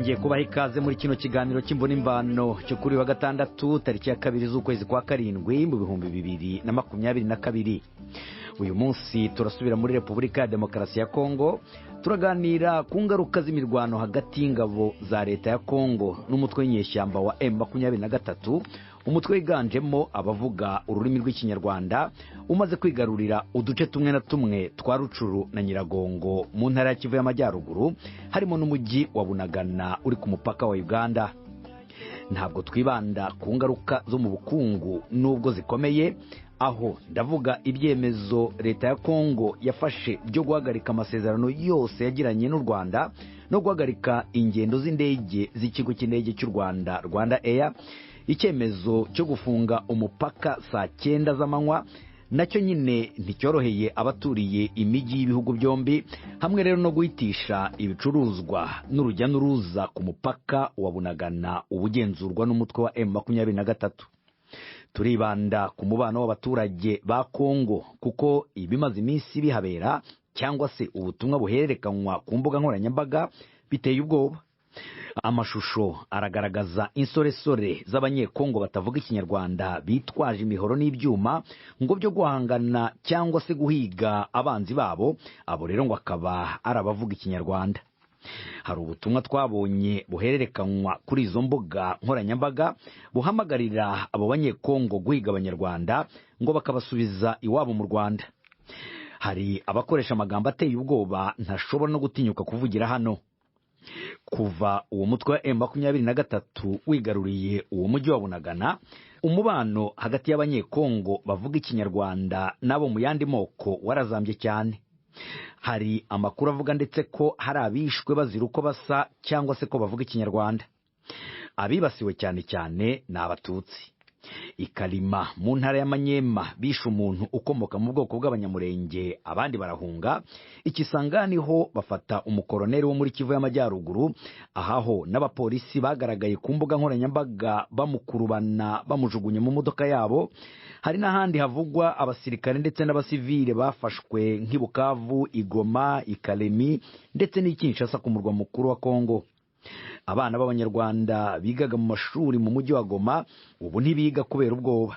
Nongeye kubaha ikaze muri kino kiganiro cy'Imvo n'Imvano cyo kuri wa gatandatu tariki ya 2 z'ukwezi kwa 7 mu 2022. Uyu munsi turasubira muri Repubulika ya Demokarasi ya Kongo, turaganira ku ngaruka z'imirwano hagati y'ingabo za leta ya Kongo n'umutwe w'inyeshyamba wa M23, umutwe wiganjemo abavuga ururimi rw'Ikinyarwanda umaze kwigarurira uduce tumwe na tumwe twa Rucuru na Nyiragongo mu ntara ya Kivu y'Amajyaruguru, harimo n'umujyi wa Bunagana uri ku mupaka wa Uganda. Ntabwo twibanda ku ngaruka zo mu bukungu nubwo zikomeye, aho ndavuga ibyemezo leta ya Kongo yafashe byo guhagarika amasezerano yose yagiranye n'u Rwanda no guhagarika ingendo z'indege z'ikigo cy'indege cy'u Rwanda, Rwanda Air. Icyemezo cyo gufunga umupaka saa 9 z'amanywa nacyo nyine nticyoroheye abaturiye imijyi y'ibihugu byombi, hamwe rero no guhitisha ibicuruzwa n'urujya n'uruza ku mupaka wa Bunagana ubugenzurwa n'umutwe wa M23. Turibanda ku mubano w'abaturage ba Kongo kuko ibimaze iminsi bihabera cyangwa se ubutumwa buhererekanywa ku mbuga nkoranyambaga biteye ubwoba. Amashusho aragaragaza insoresore z'abanyekongo batavuga Ikinyarwanda bitwaje imihoro n'ibyuma ngo byo guhangana cyangwa se guhiga abanzi babo, abo rero ngo akaba ari abavuga Ikinyarwanda. Hari ubutumwa twabonye buhererekanywa kuri izo mbuga nkoranyambaga buhamagarira abo banyekongo guhiga Abanyarwanda ngo bakabasubiza iwabo mu Rwanda. Hari abakoresha amagambo ateye ubwoba ntashobora no gutinyuka kuvugira hano. Kuva uwo mutwe wa M23 wigaruriye uwo mujyi wa Bunagana, umubano hagati y'abanyekongo bavuga Ikinyarwanda n'abo mu yandi moko warazambye cyane. Hari amakuru avuga ndetse ko hari abishwe bazira uko basa cyangwa se ko bavuga Ikinyarwanda. Abibasiwe cyane cyane ni Abatutsi. Ikalima mu ntara ya Manyema bishe umuntu ukomoka mu bwoko bw'Abanyamurenge, abandi barahunga. Ikisangani ho bafata umukoroneri wo muri Kivu y'Amajyaruguru, ahaho n'abapolisi bagaragaye ku mbuga nkoranyambaga bamukurubana bamujugunya mu modoka yabo. Hari n'ahandi havugwa abasirikare ndetse n'abasivile bafashwe nk'i Bukavu, Igoma, Ikalemi ndetse n'i Kinshasa ku murwa mukuru wa Kongo. Abana b'Abanyarwanda bigaga mu mashuri mu mujyi wa Goma ubu ntibiga kubera ubwoba.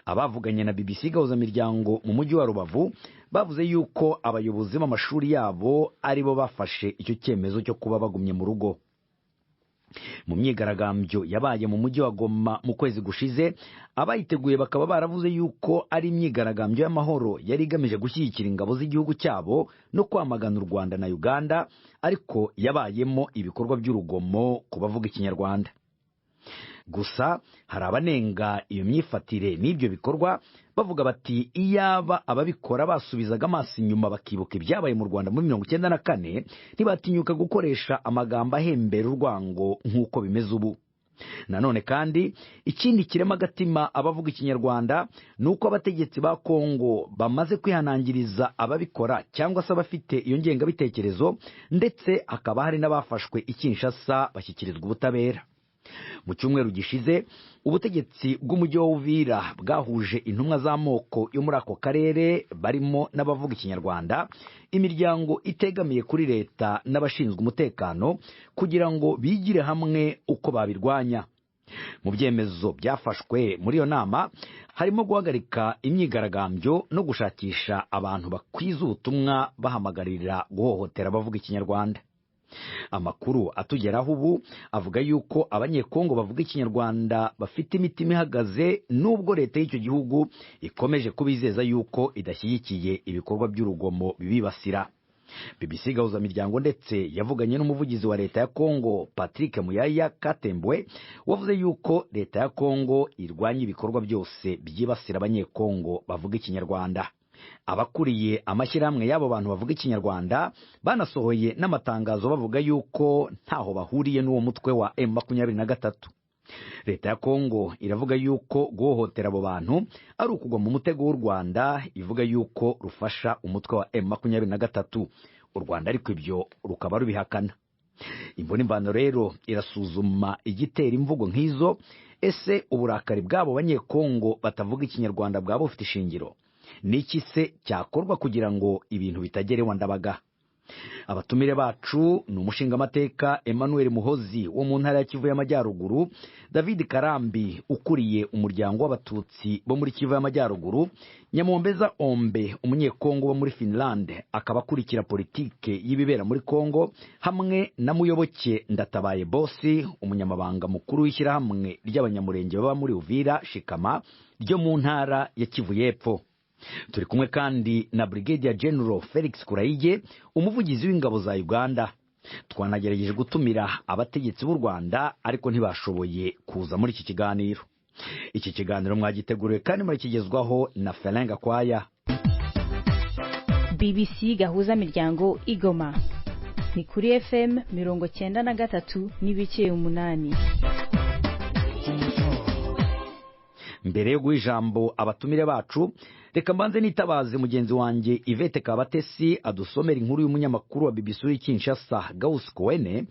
Abavuganye na BBC Gahuzamiryango mu mujyi wa Rubavu bavuze yuko abayobozi b'amashuri yabo aribo bafashe icyo cyemezo cyo kuba bagumye mu rugo. Mu myigaragambyo yabaye mu mujyi wa Goma mu kwezi gushize, abayiteguye bakaba baravuze yuko ari imyigaragambyo y'amahoro yari igamije gushyigikira ingabo z'igihugu cyabo no kwamagana u Rwanda na Uganda, ariko yabayemo ibikorwa by'urugomo ku bavuga Ikinyarwanda. Gusa hari abanenga iyo myifatire n'ibyo bikorwa bavuga bati iyaba ababikora basubizaga amaso inyuma bakibuka ibyabaye mu Rwanda muri 1994 ntibatinyuka gukoresha amagambo ahembera urwango nk'uko bimeze ubu. Nanone kandi ikindi kirema agatima abavuga Ikinyarwanda ni uko abategetsi ba Kongo bamaze kwihanangiriza ababikora cyangwa se abafite iyo ngengabitekerezo, ndetse hakaba hari n'abafashwe i Kinshasa bashyikirizwa ubutabera. Mu cyumweru gishize ubutegetsi bw'umujyi wa Uvira bwahuje intumwa z'amoko yo muri ako karere barimo n'abavuga Ikinyarwanda, imiryango itegamiye kuri leta n'abashinzwe umutekano kugira ngo bigire hamwe uko babirwanya. Mu byemezo byafashwe muri iyo nama harimo guhagarika imyigaragambyo no gushakisha abantu bakwiza ubutumwa bahamagarira guhohotera abavuga Ikinyarwanda. Amakuru atugeraho ubu avuga yuko abanyekongo bavuga Ikinyarwanda bafite imitima ihagaze, nubwo leta y'icyo gihugu ikomeje kubizeza yuko idashyigikiye ibikorwa by'urugomo bibibasira. BBC Gahuzamiryango ndetse yavuganye n'umuvugizi wa leta ya Kongo Patrick Muyaya Katembwe, wavuze yuko leta ya Kongo irwanya ibikorwa byose byibasira abanyekongo bavuga Ikinyarwanda. Abakuriye amashyirahamwe y'abo bantu bavuga Ikinyarwanda banasohoye n'amatangazo bavuga yuko ntaho bahuriye n'uwo mutwe wa M23. Leta ya Kongo iravuga yuko guhohotera abo bantu ari ukugwa mu mutego w'u Rwanda, ivuga yuko rufasha umutwe wa M23. U Rwanda ariko ibyo rukaba rubihakana. Imboni mvano rero irasuzuma igitera imvugo nk'izo. Ese uburakari bw'abo banyekongo batavuga Ikinyarwanda bwaba bufite ishingiro? Niki se cyakorwa kugira ngo ibintu bitagerewa ndabaga? Abatumire bacu ni umushingamateka Emmanuel Muhozi wo mu ntara ya Kivu y'Amajyaruguru, David Karambi ukuriye umuryango w'Abatutsi bo muri Kivu y'Amajyaruguru, Nyamombeza Ombe umunyekongo wo muri Finland akaba akurikira politike y'ibibera muri Kongo, hamwe na Muyoboke Ndatabaye Bosi umunyamabanga mukuru w'ishyirahamwe ry'Abanyamurenge baba muri Uvira Shikama ryo mu ntara ya Kivu y'Epfo. Turi kumwe kandi na Brigadier General Felix Kurayige umuvugizi w'ingabo za Uganda. Twanagerageje gutumira abategetsi b'u Rwanda ariko ntibashoboye kuza muri iki kiganiro. Iki kiganiro mwagiteguriwe kandi murakigezwaho na Ferenga Kwaya. BBC Gahuza Miryango Igoma ni kuri FM 93.8. Mbere yo guha ijambo abatumire bacu, reka mbanze nitabaze mugenzi wanjye Yvette Kabatesi adusomera inkuru y'umunyamakuru wa BBC uri Kinshasa Gauss Kowene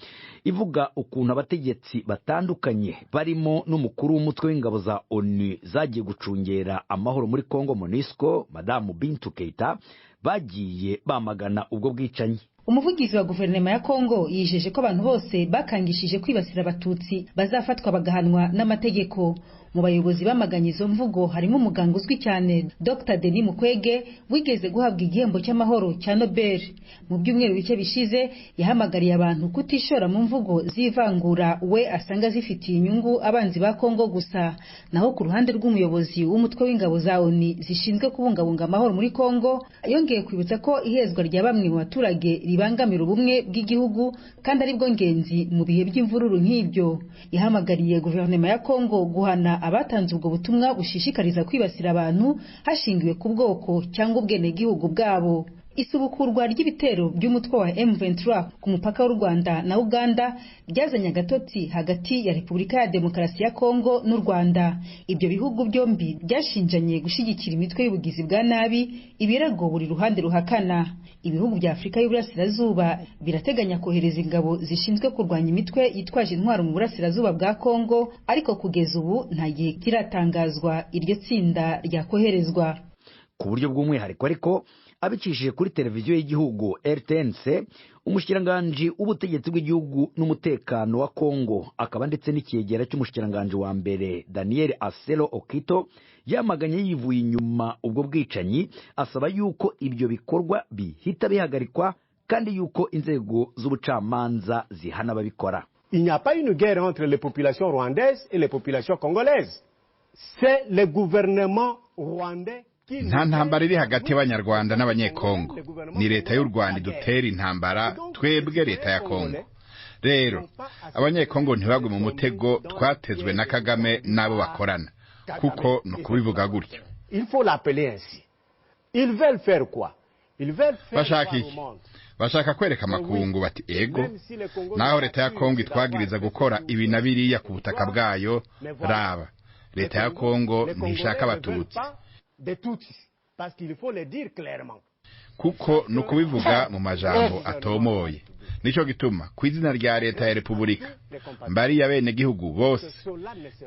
ivuga ukuntu abategetsi batandukanye barimo n'umukuru w'umutwe w'ingabo za ONU zagiye gucungera amahoro muri Congo MONUSCO Madamu Bintou Keita bagiye bamagana ubwo bwicanyi. Umuvugizi wa guverinoma ya Kongo yijeje ko abantu bose bakangishije kwibasira Abatutsi bazafatwa bagahanwa n'amategeko. Mu bayobozi bamaganye izo mvugo harimo umuganga uzwi cyane Dr Denis Mukwege wigeze guhabwa igihembo cy'amahoro cya Nobel. Mu byumweru bike bishize yahamagariye abantu kutishora mu mvugo z'ivangura we asanga zifitiye inyungu abanzi ba Kongo gusa. Naho ku ruhande rw'umuyobozi w'umutwe w'ingabo za ONU zishinzwe kubungabunga amahoro muri Kongo, yongeye kwibutsa ko ihezwa rya bamwe mu baturage ribangamira ubumwe bw'igihugu kandi aribwo ngenzi mu bihe by'imvururu nk'ibyo. Yahamagariye guverinoma ya Kongo guhana abatanze ubwo butumwa bushishikariza kwibasira abantu hashingiwe ku bwoko cyangwa ubwenegihugu bwabo. Isubukurwa ry'ibitero by'umutwe wa M23 ku mupaka w'u Rwanda na Uganda ryazanye agatotsi hagati ya Repubulika ya Demokarasi ya Kongo n'u Rwanda. Ibyo bihugu byombi byashinjanye gushyigikira imitwe y'ubugizi bwa nabi, ibirego buri ruhande ruhakana. Ibihugu bya Afurika y'Uburasirazuba birateganya kohereza ingabo zishinzwe kurwanya imitwe yitwaje intwaro mu burasirazuba bwa Kongo, ariko kugeza ubu nta gihe kiratangazwa iryo tsinda ryakoherezwa. Ku buryo bw'umwihariko ariko abicishije kuri televiziyo y'igihugu RTNC, umushikiranganji w'ubutegetsi bw'igihugu n'umutekano wa Kongo akaba ndetse n'ikiyegera cy'umushikiranganji wa mbere Daniel Aselo Okito yamaganye yivuye inyuma ubwo bwicanyi, asaba yuko ibyo bikorwa bihita bihagarikwa kandi yuko inzego z'ubucamanza zihana ababikora. Il n'y a pas une guerre entre les populations rwandaises et les populations congolaises. C'est le gouvernement rwandais. Nta ntambara iri hagati y'Abanyarwanda n'Abanyekongo. Ni leta y'u Rwanda idutera intambara, twebwe leta ya Kongo. Rero Abanyekongo ntibagwe mu mutego twatezwe na Kagame n'abo bakorana, kuko ni ukubivuga gutyo. Il faut l'appeler ainsi. Ils veulent faire quoi? Ils veulent faire Bashaka iki? Bashaka kwereka amakungu bati ego, naho leta ya Kongo itwagiriza gukora ibi na biriya ku butaka bwayo, raba leta ya Kongo ntishaka Abatutsi. Des Tutsis, parce qu'il faut le dire clairement. Kuko nukubivuga mu majambo atomoye. Nico gituma ku izina rya leta ya Republika mbari ya bene gihugu bose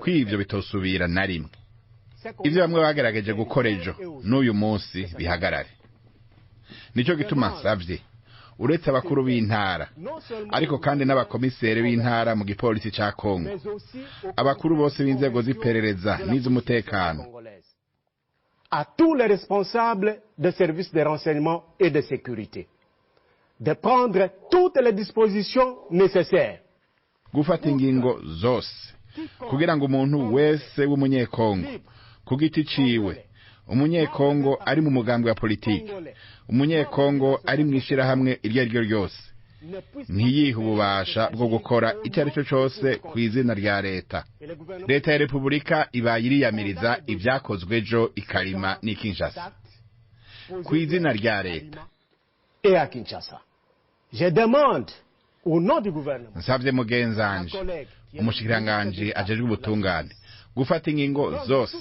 kwivyo bitosubira na rimwe. Ivyo bamwe bagerageje gukora ejo n'uyu munsi bihagarare. Nico gituma nsavye uretse abakuru b'intara ariko kandi n'abakomisere b'intara mu gipolisi ca Kongo, abakuru bose b'inzego z'iperereza n'iz'umutekano, à tous les responsables des services de renseignement et de sécurité de prendre toutes les dispositions nécessaires, gufata ingingo zose kugira ngo umuntu wese w'umunyekongo ku giti ciwe, umunyekongo ari mu mugambi wa politiki, umunyekongo ari mu ishirahamwe iryo ari ryo ryose, ntiyihe ububasha bwo gukora icyo ari cyo cyose ku izina rya leta. Leta ya Republika ibaye iriyamiriza ibyakozwe ejo ikarima n'i Kinshasa ku izina rya leta. Et à Kinshasa. Je demande au nom du gouvernement, nsabye mugenzanje umushikiranganji ajejwe ubutungane gufata ingingo zose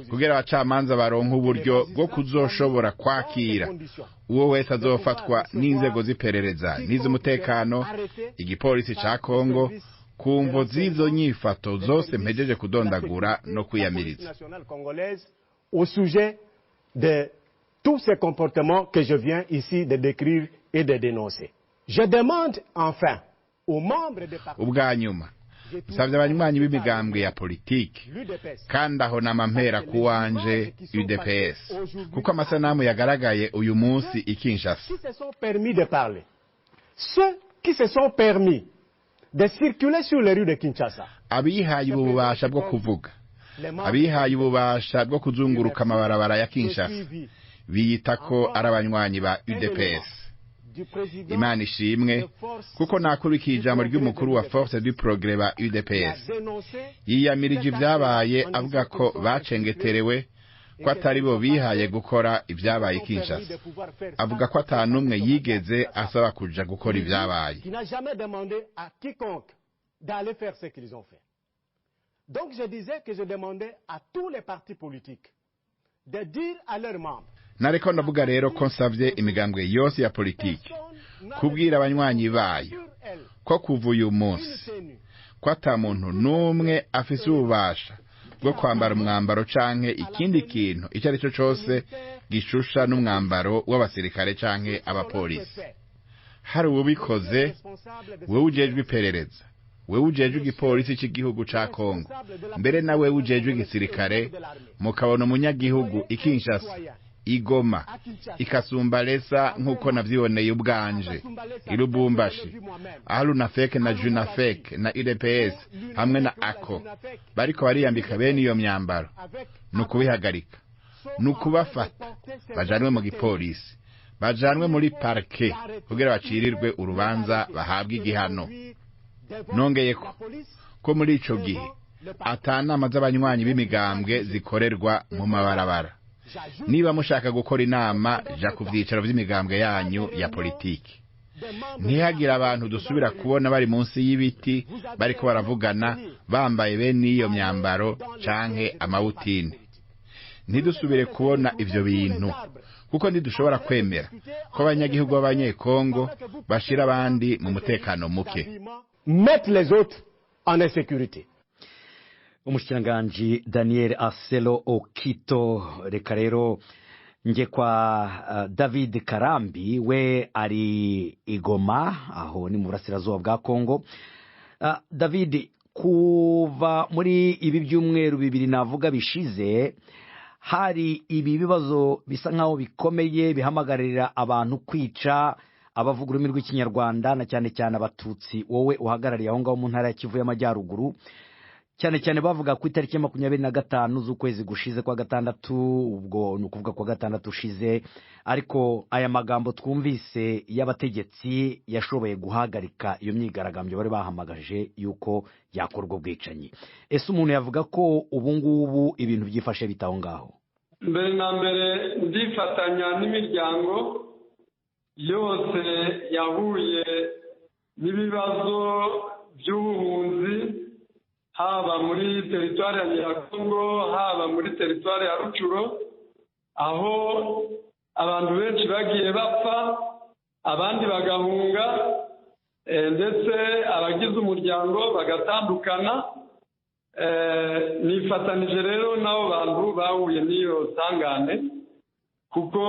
kugira abacamanza baronke uburyo bwo kuzoshobora kwakira uwo wese azofatwa n'inzego z'iperereza n'iz'umutekano, igipolisi ca Kongo, ku mvo z'izo nyifato zose mpejeje kudondagura no kwiyamiriza. Au sujet de tous ces comportements que je viens ici de décrire et de dénoncer. Je demande enfin aux membres des partis Ubwa nyuma, nsabye abanywanyi b'imigambwe ya politiki, kandi aho namampera kuwanje UDPS, kuko amasanamu yagaragaye uyu munsi i Kinshasa, qui se sont permis de parler, ceux qui se sont permis de circuler sur les rues de Kinshasa, abihaye ububasha bwo kuvuga, abihaye ububasha bwo kuzunguruka amabarabara ya Kinshasa, biyita ko ari abanywanyi ba UDPS, Imana ishimwe kuko nakurikiye ijambo ry'umukuru wa Force du Progrès ba UDPS, yiyamirije ibyabaye avuga ko bacengeterewe, ko atari bo bihaye gukora ibyabaye Kinshasa. Avuga ko ata n'umwe yigeze asaba kuja gukora ibyabaye. qui n'a jamais demandé à quiconque d'aller faire ce qu'ils ont fait. Donc je disais que je demandais à tous les partis politiques de dire à leurs membres Nariko ndavuga rero ko nsavye imigambwe yose ya politiki kubwira abanywanyi bayo ko kuva uyu munsi ko ata muntu n'umwe afise ububasha bwo kwambara umwambaro canke ikindi kintu icyo ari cyo cose gishusha n'umwambaro w'abasirikare canke abapolisi. Hari uwubikoze, wewe ujejwe iperereza, wewe ujejwe igipolisi c'igihugu ca Kongo, mbere na wewe ujejwe igisirikare, mukabona umunyagihugu i Kinshasa, i Goma, i Kasumbalesa nk'uko navyiboneye ubwanje, i Lubumbashi, aho Lunafek na Junafek na UDPS hamwe na ACO bariko bariyambika bene iyo myambaro, ni ukubihagarika, ni ukubafata bajanwe mu gipolisi, bajanwe muri parke kugira bacirirwe urubanza, bahabwe igihano. Nongeyeko ko muri ico gihe ata nama z'abanywanyi b'imigambwe zikorerwa mu mabarabara. Niba mushaka gukora inama, ja ku vyicaro vy'imigambwe yanyu ya politiki. Ntihagire abantu dusubira kubona bari munsi y'ibiti bariko baravugana bambaye bene iyo myambaro canke amabutini. Ntidusubire kubona ivyo bintu, kuko ntidushobora kwemera ko abanyagihugu b'Abanyekongo bashira abandi mu mutekano muke. mettent les autres en insécurité. Umushikiranganji Daniel Aselo Okito, reka rero njye kwa David Karambi, we ari i Goma, aho ni mu burasirazuba bwa Kongo. David, kuva muri ibi byumweru 2 navuga bishize, hari ibi bibazo bisa nkaho bikomeye bihamagarira abantu kwica abavuga ururimi rw'Ikinyarwanda na cyane cyane Abatutsi, wowe uhagarariye aho ngaho mu ntara ya Kivu y'Amajyaruguru. Cyane cyane bavuga ku itariki ya 25 z'ukwezi gushize kwa gatandatu, ubwo ni ukuvuga kwa gatandatu ushize, ariko aya magambo twumvise y'abategetsi yashoboye guhagarika iyo myigaragambyo bari bahamagaje yuko yakorwa ubwicanyi. Ese umuntu yavuga ko ubu ngubu ibintu byifashe bitaho ngaho? Mbere na mbere ndifatanya n'imiryango yose yahuye n'ibibazo by'ubuhunzi, haba muri teritwari ya Nyiragongo, haba muri teritwari ya Rucuro, aho abantu benshi bagiye bapfa, abandi bagahunga, ndetse abagize umuryango bagatandukana. Nifatanije rero n'abo bantu bahuye n'iyo sangane, kuko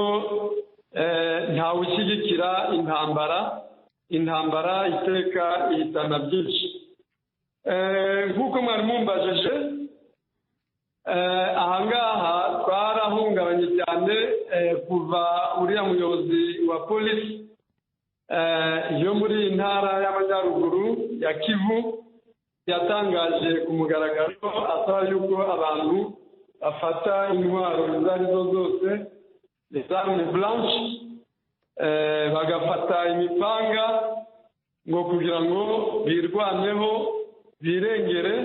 ntawe ushyigikira intambara. Intambara iteka ihitana byinshi. Nk'uko mwari mumbajije, ahangaha twarahungabanye cyane kuva uriya muyobozi wa polisi yo muri iyi ntara y'Amajyaruguru ya Kivu yatangaje ku mugaragaro asaba yuko abantu bafata intwaro izo arizo zose, les armes blanches, bagafata imipanga ngo kugira ngo birwaneho, birengere,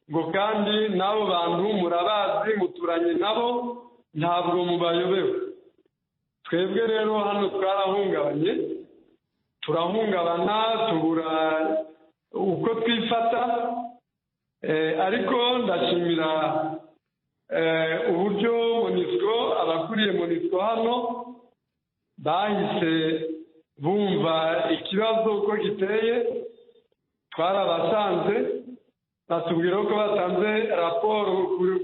ngo kandi n'abo bantu murabazi, muturanye nabo, ntabwo mubayobewe. Twebwe rero hano twarahungabanye, turahungabana, tubura uko twifata, ariko ndashimira uburyo MONUSCO, abakuriye MONUSCO hano bahise bumva ikibazo uko giteye. Twarabasanze, batubwira ko batanze raporo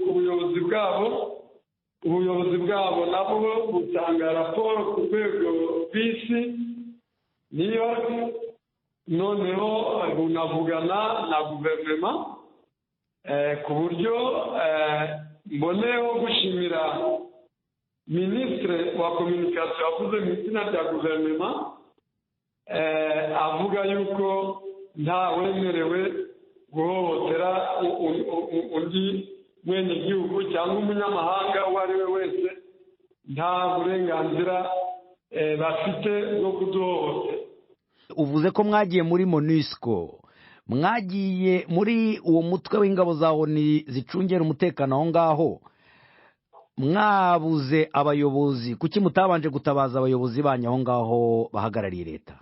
ku buyobozi bwabo, ubuyobozi bwabo nabwo butanga raporo ku rwego rw'isi. New York, noneho bunavugana na guverinoma, ku buryo mboneyeho gushimira minisitiri wa communication wavuze mu izina rya guverinoma, avuga yuko nta wemerewe guhohotera undi mwenegihugu cyangwa umunyamahanga uwo ari we wese, nta burenganzira bafite bwo kuduhohotera. Uvuze ko mwagiye muri MONUSCO, mwagiye muri uwo mutwe w'ingabo za ONU zicungera umutekano aho ngaho, mwabuze abayobozi. Kuki mutabanje gutabaza abayobozi banyu aho ngaho bahagarariye leta?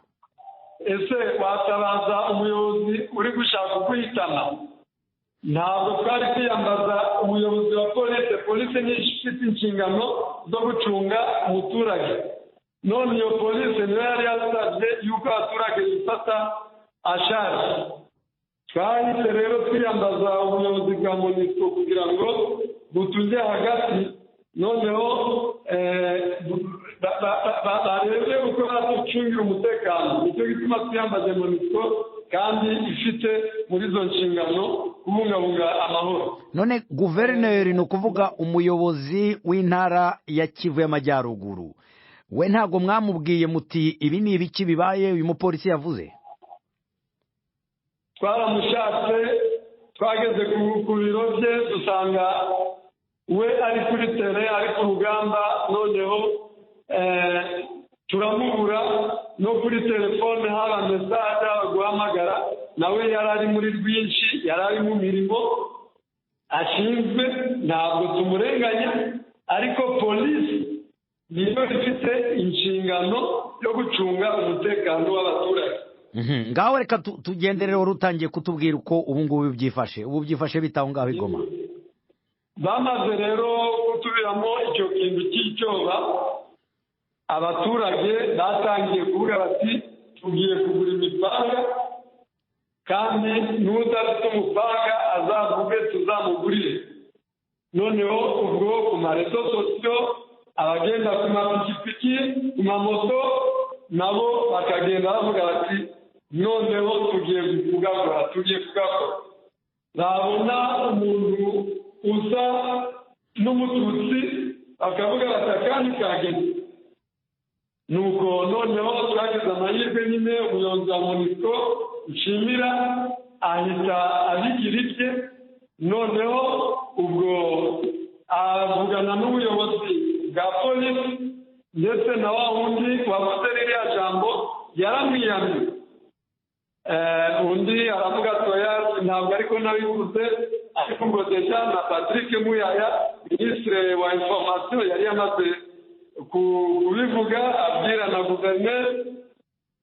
Ese watabaza umuyobozi uri gushaka kuguhitana? Ntabwo twari kwiyambaza umuyobozi wa polisi. Polisi niyo ifite inshingano zo gucunga umuturage, none iyo polisi niyo yari yasabye yuko abaturage bifata ashaje. Twahise rero twiyambaza ubuyobozi bwa MONUSCO kugira ngo butunge hagati, noneho barebe uko baducungira umutekano. Nicyo gituma twiyambaje MONUSCO kandi ifite muri izo nshingano kubungabunga amahoro. None guverineri, ni ukuvuga umuyobozi w'intara ya Kivu y'Amajyaruguru, we ntabwo mwamubwiye muti ibi ni ibiki bibaye uyu mupolisi yavuze? Twaramushatse, twageze ku biro bye dusanga we ari kuri tere, ari ku rugamba, noneho turamubura no kuri telefone, haba mesaje, haba guhamagara, nawe yari ari muri rwinshi, yari ari mu mirimo ashinzwe, ntabwo tumurenganya, ariko polisi niyo ifite inshingano yo gucunga umutekano w'abaturage. Ngaho reka tugendere rero, utangiye kutubwira uko ubu ngubu byifashe. Ubu byifashe bite aho ngaho i Goma? Bamaze rero gutubiramo icyo kintu cy'icyoba, abaturage batangiye kuvuga bati tugiye kugura imipanga, kandi n'udafite umupanga azavuge tuzamugurire. Noneho ubwo ku marezo sosiyo, abagenda ku mapikipiki, ku mamoto, nabo bakagenda bavuga bati noneho tugiye kugakora, tugiye kugakora. Babona umuntu usa n'umututsi bakavuga bati akandi kagenda. Nuko noneho twagize amahirwe nyine, umuyobozi wa MONUSCO nshimira ahita abigira ibye, noneho ubwo avugana n'ubuyobozi bwa polisi, ndetse na wa wundi wavuze ririya jambo yaramwiyamye. Undi aravuga ati oya ntabwo ariko nabivuze, ariko ngo deja na Patrick Muyaya minisitiri wa information yari yamaze kubivuga, abwira na guverineri,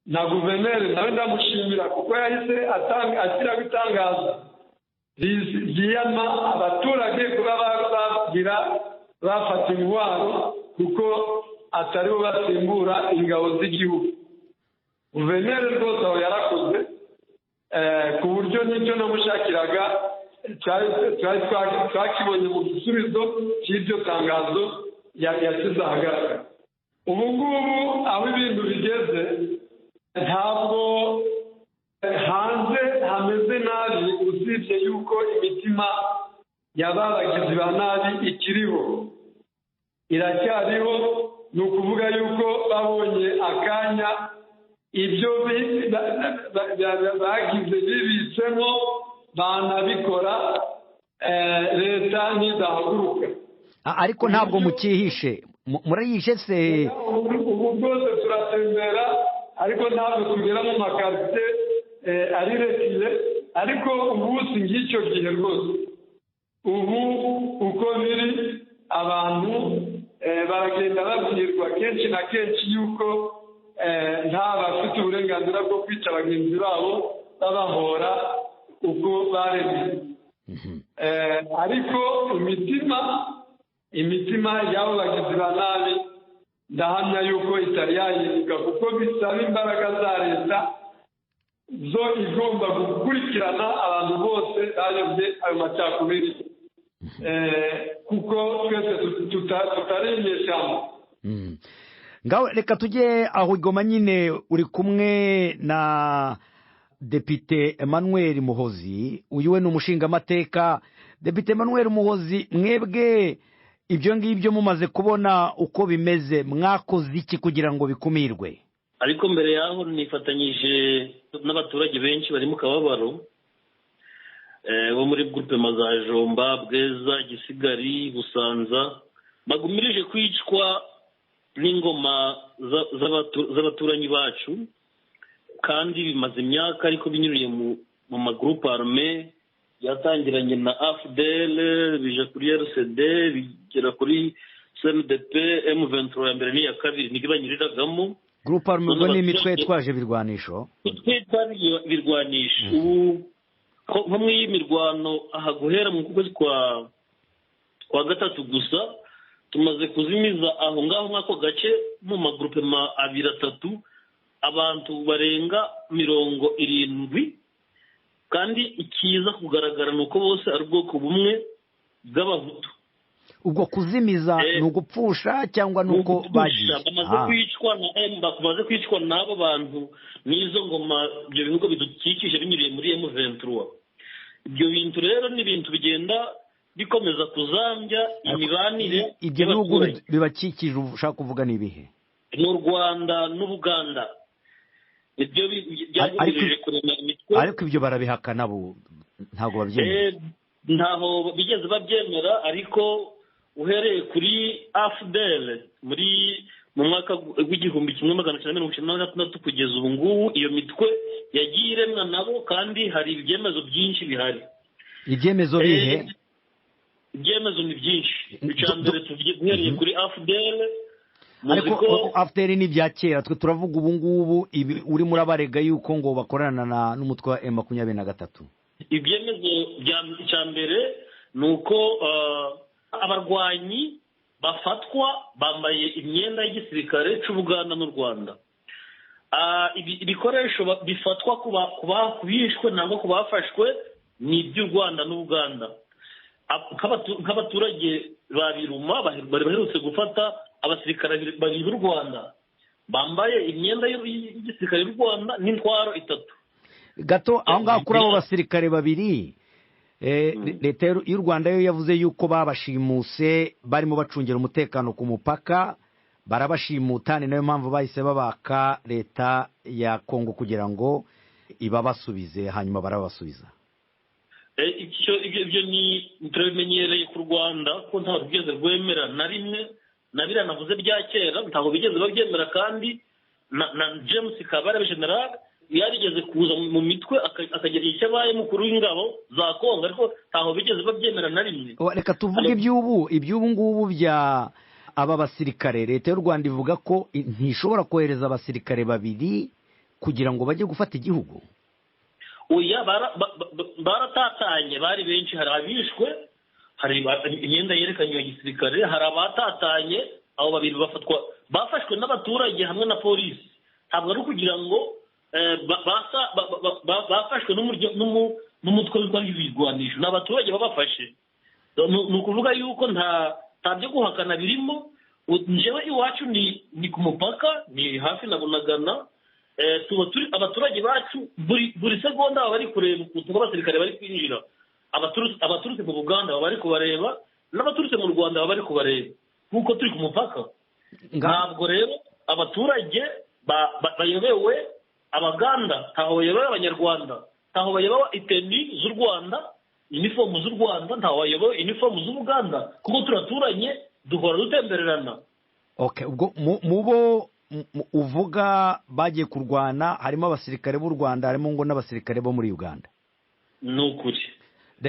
na guverineri nawe ndamushimira kuko yahise ashyiraho itangazo ryiyama abaturage kuba bagira bafata intwaro, kuko ataribo basimbura ingabo z'igihugu. Guverineri rwose aho yarakoze, ku buryo n'icyo namushakiraga twakibonye mu gisubizo cy'iryo tangazo yashyize ahagaragara. Ubu ngubu aho ibintu bigeze, ntabwo hanze hameze nabi, usibye yuko imitima y'abagizi ba nabi ikiriho, iracyariho. Ni ukuvuga yuko babonye akanya, ibyo bagize bibitsemo banabikora, leta ntidahaguruka. Ariko ntabwo mukihishe, murayihishe se? Ubu bwose turatembera, ariko ntabwo tugera mu makarite ari retire, ariko ubu si ng'icyo gihe rwose. Ubu uko biri, abantu baragenda babwirwa kenshi na kenshi yuko nta bafite uburenganzira bwo kwica bagenzi babo babahora uko baremye. Ariko imitima y'abo bagizi ba nabi ndahamya yuko itari yahinduka, kuko bisaba imbaraga za leta zo igomba gukurikirana abantu bose bayobye ayo macakubiri, kuko twese tutari inyeshyamba. Ngaho reka tujye aho Goma nyine, uri kumwe na Depite Emmanuel Muhozi, uyu we ni umushingamateka. Depite Emmanuel Muhozi, mwebwe ibyo ngibyo mumaze kubona uko bimeze, mwakoze iki kugira ngo bikumirwe? Ariko mbere yaho nifatanyije n'abaturage benshi bari mu kababaro bo muri groupement za Jomba, Bweza, Gisigari, Busanza, bagumirije kwicwa n'ingoma z'abaturanyi bacu, kandi bimaze imyaka ariko binyuriye mu magroupe armé yatangiranye na AFDL, bija kuri RCD, bigera kuri CNDP, M23 ya mbere n'iya kabiri nibyo banyuriragamo. Groupe armé ubwo ni imitwe yitwaje birwanisho, itwaje birwanisho. Ubu nko muri iyi mirwano aha guhera mu kwezi kwa gatatu gusa tumaze kuzimiza aho ngaho mw'ako gace mu magroupement abiri atatu abantu barenga 70, kandi ikiza kugaragara ni uko bose ari ubwoko bumwe bw'Abahutu. Ubwo kuzimiza ni ugupfusha cyangwa ni uko bagiye bamaze kwicwa n'abo bantu n'izo ngoma ibyo bihugu bidukikije binyuriye muri M23. Ibyo bintu rero ni ibintu bigenda bikomeza kuzambya imibanire. Ibyo bihugu bibakikije ushaka kuvuga ni ibihe? Ni u Rwanda n'Ubuganda. Ibyo byagumirije kurema imitwe, ariko ibyo barabihakana bo ntabwo babyemera. Ntaho bigeze babyemera, ariko uhereye kuri AFDL muri mu mwaka w'1996 kugeza ubu ngubu iyo mitwe yagiye iremwa nabo, kandi hari ibyemezo byinshi bihari. Ibyemezo bihe? Ibyemezo ni byinshi. Icya mbere tuvuye kuri AFDL, ariko AFDL ni ibya kera, twe turavuga ubu ngubu uri murabarega yuko ngo bakorana n'umutwe wa M23. Ibyemezo bya mbere ni uko abarwanyi bafatwa bambaye imyenda y'igisirikare cy'Ubuganda n'u Rwanda. Ibikoresho bifatwa ku bishwe nangwa ku bafashwe ni iby'u Rwanda n'Ubuganda. Nk'abaturage ba Biruma bari baherutse gufata abasirikare babiri b'u Rwanda bambaye imyenda y'igisirikare y'u Rwanda n'intwaro 3. Gato aho ngaho kuri abo basirikare babiri, leta y'u Rwanda yo yavuze yuko babashimuse barimo bacungira umutekano ku mupaka, barabashimuta, ni nayo mpamvu bahise babaka leta ya Kongo kugira ngo ibabasubize, hanyuma barabasubiza. Ibyo ni turabimenyereye ku Rwanda ko nta rugeze rwemera na rimwe, na biriya navuze bya kera ntabwo bigeze babyemera, kandi na James Kabarebe General yarigeze kuza mu mitwe akagira icyo abaye mukuru w'ingabo za Kongo, ariko ntaho bigeze babyemera na rimwe. Reka tuvuge iby'ubu ngubu bya aba basirikare. Leta y'u Rwanda ivuga ko ntishobora kohereza abasirikare babiri kugira ngo bajye gufata igihugu. Oya, baratatanye, bari benshi, hari abishwe, hari imyenda yerekanye ya gisirikare, hari abatatanye, abo babiri bafashwe n'abaturage hamwe na polisi. Ntabwo ari ukugira ngo bafashwe n'umutwe w'ibirwanisho, ni abaturage babafashe. Ni ukuvuga yuko nta byo guhakana birimo. Njyewe iwacu ni ku mupaka, ni hafi na Bunagana. Tuba turi abaturage bacu buri segonda baba bari kureba ukuntu abasirikare bari kwinjira. Abaturutse mu Buganda baba bari kubareba, n'abaturutse mu Rwanda baba bari kubareba, kuko turi ku mupaka. Ntabwo rero abaturage bayobewe Abaganda, ntaho bayobewe Abanyarwanda, ntaho bayobewe iteni z'u Rwanda, inifomu z'u Rwanda, ntaho bayobewe inifomu z'Ubuganda, kuko turaturanye, duhora dutembererana. Okay, ubwo mubo uvuga bagiye kurwana harimo abasirikare b'u Rwanda, harimo ngo n'abasirikare bo muri Uganda. Ni ukuri.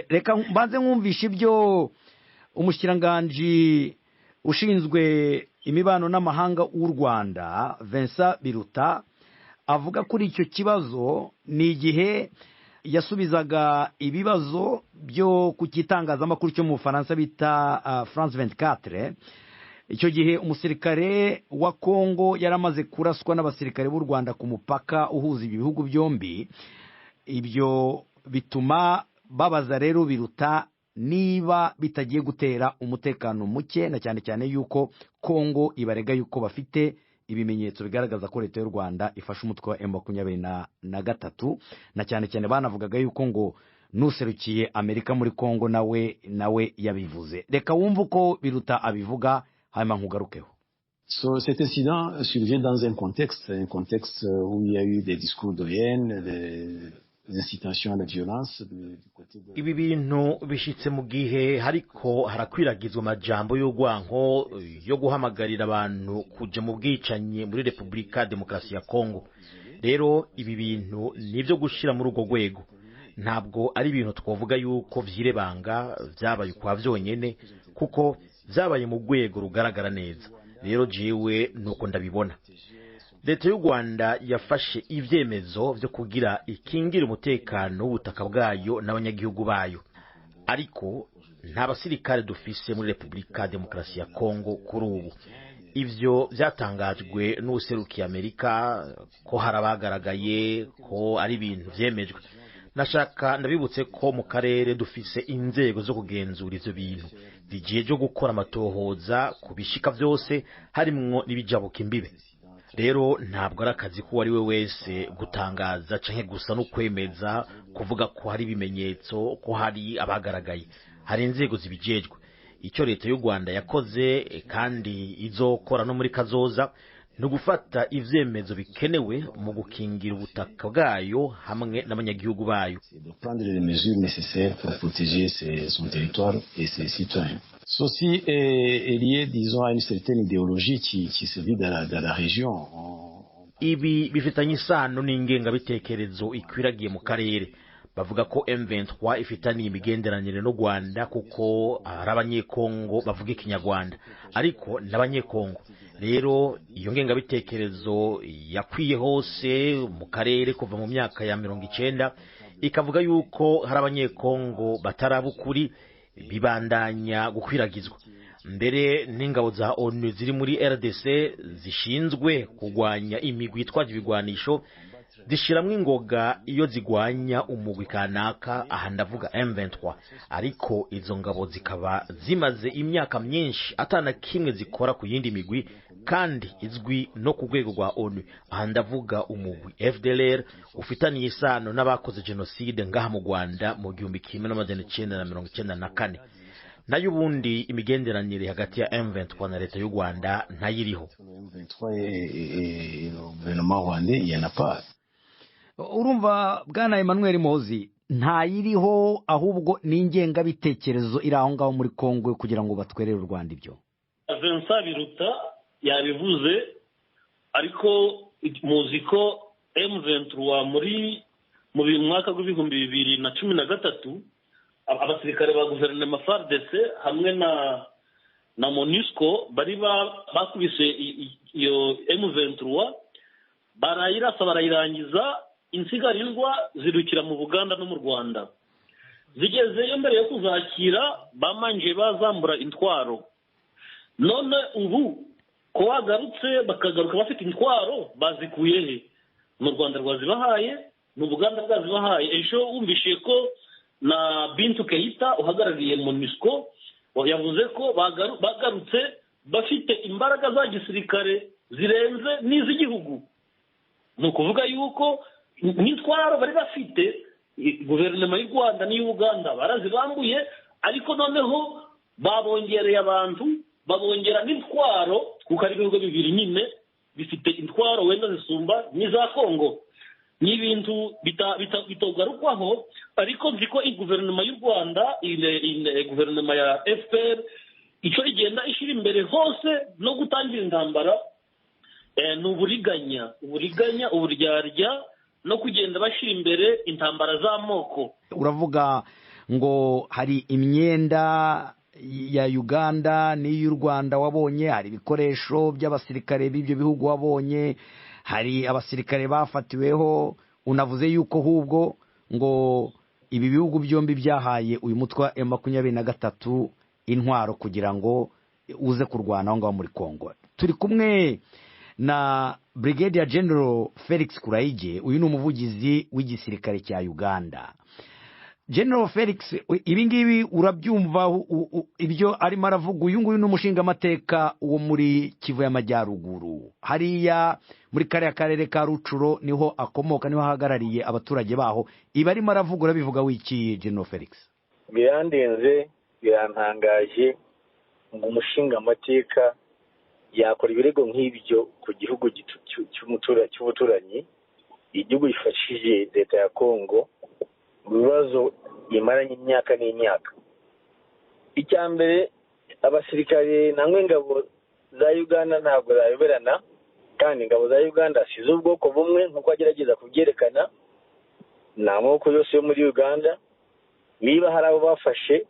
Reka mbanze nkumvisha ibyo umushikiranganji ushinzwe imibano n'amahanga w'u Rwanda Vincent Biruta avuga kuri icyo kibazo. Ni igihe yasubizaga ibibazo byo ku kitangazamakuru cyo mu Bufaransa bita France 24. Icyo gihe umusirikare wa Kongo yaramaze kuraswa n'abasirikare b'u Rwanda ku mupaka uhuza ibi bihugu byombi. Ibyo bituma babaza rero Biruta niba bitagiye gutera umutekano muke, na cyane cyane yuko Kongo ibarega yuko bafite ibimenyetso bigaragaza ko leta y'u Rwanda ifashe umutwe wa M23, na cyane cyane banavugaga yuko ngo nuserukiye Amerika muri Kongo nawe yabivuze. Reka wumve uko Biruta abivuga hanyuma nkugarukeho. Cet incident survient dans un contexte où il y a eu des discours de haine, des incitations à la violence du côté de... Ibi bintu bishitse mu gihe hariko harakwiragizwa amajambo y'urwanko yo guhamagarira abantu kuja mu bwicanyi muri Republika Demokarasi ya Kongo. Rero ibi bintu nivyo gushira muri urwo rwego, ntabwo ari ibintu twovuga yuko vyirebanga vyabaye ukwa vyonyene, kuko vyabaye mu rwego rugaragara neza. Rero jewe nuko ndabibona. Leta y'u Rwanda yafashe ivyemezo vyo kugira ikingira umutekano w'ubutaka bwayo n'abanyagihugu bayo, ariko nta basirikare dufise muri Republika Demokarasi ya Kongo kuri ubu. Ivyo vyatangajwe n'userukiye Amerika ko harabagaragaye ko ari ibintu vyemejwe. Nashaka ndabibutse ko mu karere dufise inzego zo kugenzura ivyo bintu zigiye gukora amatohoza ku bishika vyose, harimwo n'ibijabuka imbibe. Rero ntabwo ari akazi ko ari we wese gutangaza canke gusa no kwemeza kuvuga ko hari ibimenyetso ko hari abagaragaye. Hari inzego zibijejwe. Icyo leta y'u Rwanda yakoze kandi izokora no muri kazoza no gufata ivyemezo bikenewe mu gukingira ubutaka bwayo hamwe n'abanyagihugu bayo. De prendre les mesures nécessaires pour protéger son territoire et ses citoyens. Ceci est lié, disons, à une certaine idéologie qui se vit dans la région. Ibi bifitanye isano n'ingengabitekerezo ikwiragiye mu karere. Bavuga ko M23 ifitaniye imigenderanire n'u Rwanda kuko ari abanyekongo bavuga ikinyarwanda, ariko n'abanyekongo. Rero iyo ngengabitekerezo yakwiye hose mu karere kuva mu myaka ya 90, ikavuga yuko hari abanyekongo batarabukuri, bibandanya gukwiragizwa. Mbere n'ingabo za ONU ziri muri RDC zishinzwe kugwanya imigwi itwaje ibigwanisho zishiramwo ingoga iyo zigwanya umugwi kanaka, aha ndavuga M23. Ariko izo ngabo zikaba zimaze imyaka myinshi atana kimwe zikora ku yindi migwi kandi izwi no ku rwego rwa ONU, aha ndavuga umugwi FDLR ufitaniye isano n'abakoze genocide ngaha mu Rwanda mu 1994. Nayo ubundi imigenderanire hagati ya M23 na leta y'u Rwanda ntayiriho. M23 et le gouvernement rwandais, il y en a pas. Urumva bwana Emmanuel Mozi, ntayiriho ahubwo ni ingengabitekerezo iri aho ngaho muri Kongo kugira ngo batwerere u Rwanda ibyo. Vincent Biruta yabivuze, ariko muzi ko M23 muri mu mwaka w'ibihumbi 2013 abasirikare ba guverinoma FARDC hamwe na MONUSCO bari bakubise iyo M23 barayirasa barayirangiza, insigarizwa zirukira mu Buganda no mu Rwanda. Zigezeyo mbere yo kuzakira bamanje bazambura intwaro. None ubu ko bagarutse bakagaruka bafite intwaro bazikuye he? Mu Rwanda rwazibahaye, mu Buganda rwazibahaye. Ejo wumvishe ko na Bintu Keita uhagarariye MONUSCO yavuze ko bagarutse bafite imbaraga za gisirikare zirenze n'iz'igihugu. Ni ukuvuga yuko n'intwaro bari bafite guverinoma y'u Rwanda n'iy'u Uganda barazibambuye, ariko noneho babongereye abantu, babongera n'intwaro, kuko ari ibihugu bibiri nyine bifite intwaro wenda zisumba n'iza Kongo. Ni ibintu bitogarukwaho, ariko nzi ko guverinoma y'u Rwanda, guverinoma ya FPR icyo igenda ishyira imbere hose no gutangira intambara ni uburiganya, uburyarya no kugenda bashyira imbere intambara z'amoko. Uravuga ngo hari imyenda ya Uganda n'iy'u Rwanda wabonye, hari ibikoresho by'abasirikare b'ibyo bihugu wabonye, hari abasirikare bafatiweho. Unavuze yuko hubwo ngo ibi bihugu byombi byahaye uyu mutwe wa M23 intwaro kugira ngo uze kurwana aho ngaho muri Kongo. Turi kumwe na Brigadier General Felix Kuraige, uyu ni umuvugizi w'igisirikare cya Uganda. General Felix, ibi ngibi urabyumva ibyo arimo aravuga? Uyu nguyu ni umushingamateka wo muri Kivu y'Amajyaruguru, hariya muri kariya karere ka Rucuro niho akomoka, niho ahagarariye abaturage baho. Ibi arimo aravuga urabivuga wiki, General Felix? Birandenze, birantangaje ngo umushingamateka yakora ibirego nk'ibyo ku gihugu cy'umuturanyi, igihugu gifashije leta ya Kongo mu bibazo imaranye imyaka n'imyaka. Icya mbere, abasirikare nangwa ingabo za Uganda ntabwo zayoberana, kandi ingabo za Uganda si iz'ubwoko bumwe nk'uko agerageza kubyerekana. Ni amoko yose yo muri Uganda. Niba hari abo bafashe,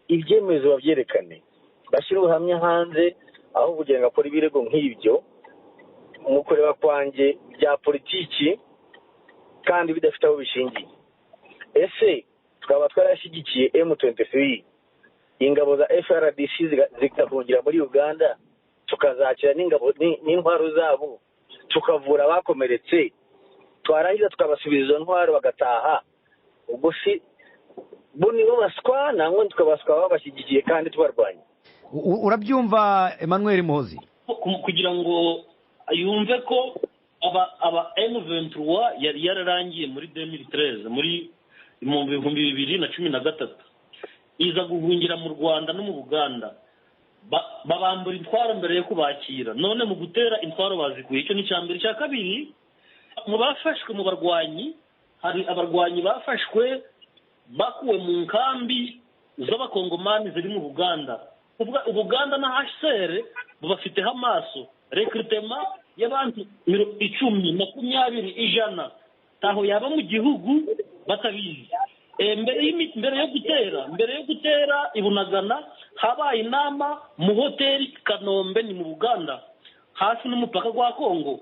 ibyemezo babyerekane, bashyire ubuhamya hanze, aho kugira ngo akore ibirego nk'ibyo mu kureba kwanjye bya politiki kandi bidafite aho bishingiye. Ese twaba twarashyigikiye M23, ingabo za FRDC zigahungira muri Uganda, tukazakira n'ingabo n'intwaro zabo, tukavura abakomeretse, twarangiza tukabasubiza izo ntwaro bagataha? Ubwo si bo nibo baswa, nangwa tukabaswa babashyigikiye kandi tubarwanya? Urabyumva Emmanuel Muhozi? Kugira ngo yumve ko aba M23 yari yararangiye muri 2013, muri mu 2013, iza guhungira mu Rwanda no mu Buganda, babambura intwaro mbere yo kubakira. None mu gutera intwaro bazikuye. Icyo ni icya mbere. Icya kabiri, mu bafashwe mu barwanyi, hari abarwanyi bafashwe bakuwe mu nkambi z'abakongomani ziri mu Buganda. Ubuganda na HCR bubafiteho amaso. Recrutement y'abantu 10, 20, 100 taho yaba mu gihugu batabizi. Mbere yo gutera ibunagana, habaye inama mu hoteli Kanombe ni mu Buganda, hafi n'umupaka gwa Kongo.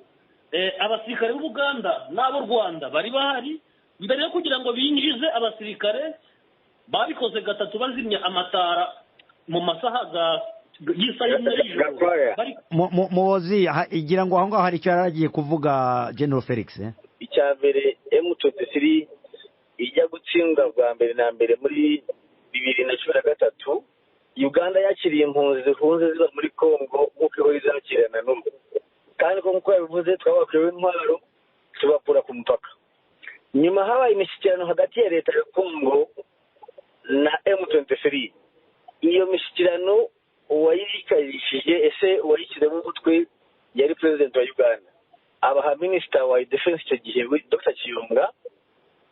Abasirikare b'u Buganda n'abo Rwanda bari bahari. Mbere yo kugira ngo binjize abasirikare, babikoze gatatu, bazimya amatara mu masaha y'isaha y'ijoro. Muhozi, igira ngo aho ngaho hari icyo yaragiye kuvuga General Felix. Icya mbere, M23 ijya gutsindwa bwa mbere na mbere muri 2013, Uganda yakiriye impunzi zihunze ziba muri Kongo nk'uko ihora izakirana n'ubu. Kandi nk'uko yabivuze, twabakuyeho intwaro tubakura ku mupaka. Nyuma habaye imishyikirano hagati ya leta ya Kongo na M23. Iyo mishyikirano uwayikarishije, ese uwayishyizemo umutwe, yari president wa Uganda, abaha minisita wa defense icyo gihe Dr Kiyonga,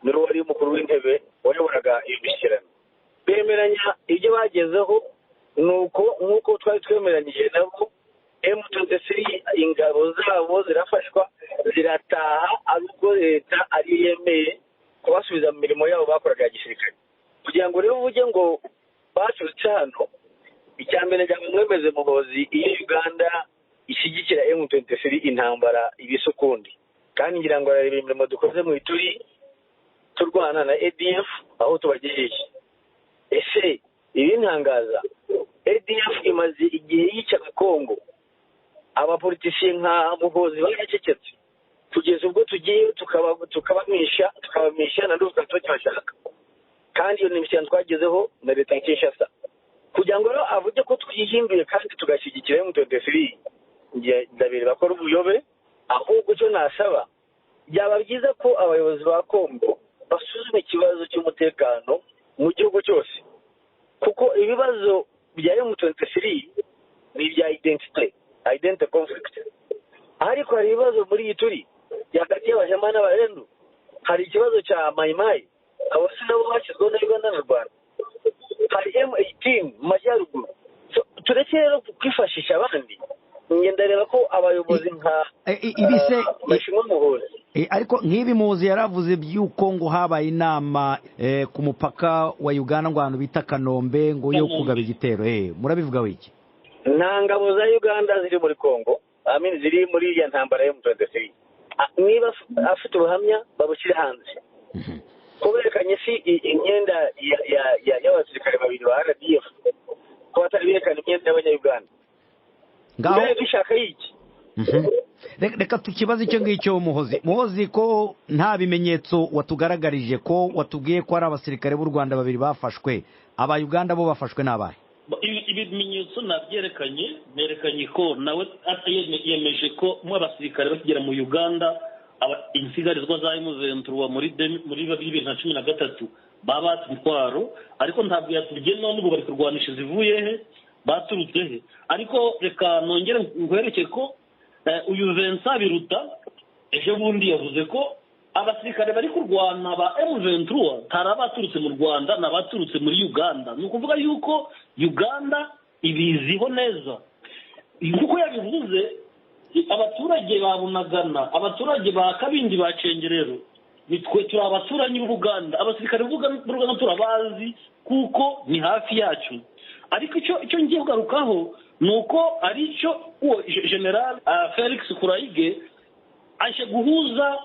niwe wari umukuru w'intebe wayoboraga iyo mishyikirano. Bemeranya ibyo bagezeho, nuko nk'uko twari twemeranyije nabo, M23 ingabo zabo zirafashwa zirataha, ariko leta ari yemeye kubasubiza mu mirimo yabo bakoraga ya gisirikare. Kugira ngo rero uvuge ngo baturutse hano, icya mbere cyangwa mwemeze Muhozi, iyo Uganda ishyigikira M23 intambara ibisa ukundi. Kandi ngira ngo arareba imirimo dukoze mu Ituri turwana na ADF aho tubagejeje. Ese ibintangaza, ADF imaze igihe yicaga Kongo, abapolitisiye nka Muhozi baracecetse kugeza ubwo tugiye tukabamisha na n'ubu tukabashaka. Kandi iyo ni imishyikirano twagezeho na leta ya Kinshasa. Kugira ngo rero avuge ko twihinduye kandi tugashyigikira M23, ndabiri bakora ubuyobe. Ahubwo icyo nasaba, byaba byiza ko abayobozi ba Kongo basuzuma ikibazo cy'umutekano mu gihugu cyose, kuko ibibazo bya M23 ni ibya identity conflict. Ariko hari ibibazo muri Ituri hagati y'Abahema n'Abarendu, hari ikibazo cya Maimai, abo si nabo bashyizweho na Uganda na Rwanda, hari M18 mu majyaruguru. Tureke rero kwifashisha abandi. Ndareba ko abayobozi nka Bashimwe Muhozi, ariko nk'ibi Muhozi yaravuze by'uko ngo habaye inama ku mupaka wa Uganda ngo ahantu bita Kanombe ngo yo kugaba igitero, murabivuga wiki? Nta ngabo za Uganda ziri muri Kongo, ziri muri ya ntambara ya M23. Niba afite ubuhamya babushyire hanze. Ko berekanye si imyenda y'abasirikare babiri ba RDF, ko batari berekana imyenda y'abanya-Uganda. Ngaho dushaka iki? Reka tukibaze icyo ngicyo Muhozi. Muhozi, ko nta bimenyetso watugaragarije, ko watubwiye ko ari abasirikare b'u Rwanda babiri bafashwe, aba Uganda bo bafashwe n'abahe? Ibimenyetso nabyerekanye, nerekanye ko nawe yemeje ko mu abasirikare bakigera mu Uganda insigarizwa za M23 muri 2013 babatse intwaro, ariko ntabwo yatubwiye none ubu bari kurwanisha zivuye he, baturutse he. Ariko reka nongere nkwereke ko uyu Vincent Biruta ejo bundi yavuze ko abasirikare bari kurwana ba M23 ntari abaturutse mu Rwanda n'abaturutse muri Uganda. Ni ukuvuga yuko Uganda ibiziho neza. Kuko yabivuze, abaturage ba Bunagana, abaturage ba Kabindi, ba Cengerero, nitwe turi abaturanyi b'Uganda, abasirikare b'Uganda turabazi kuko ni hafi yacu. Ariko icyo ngiye kugarukaho ni uko ari cyo uwo General Felix Kurayige aje guhuza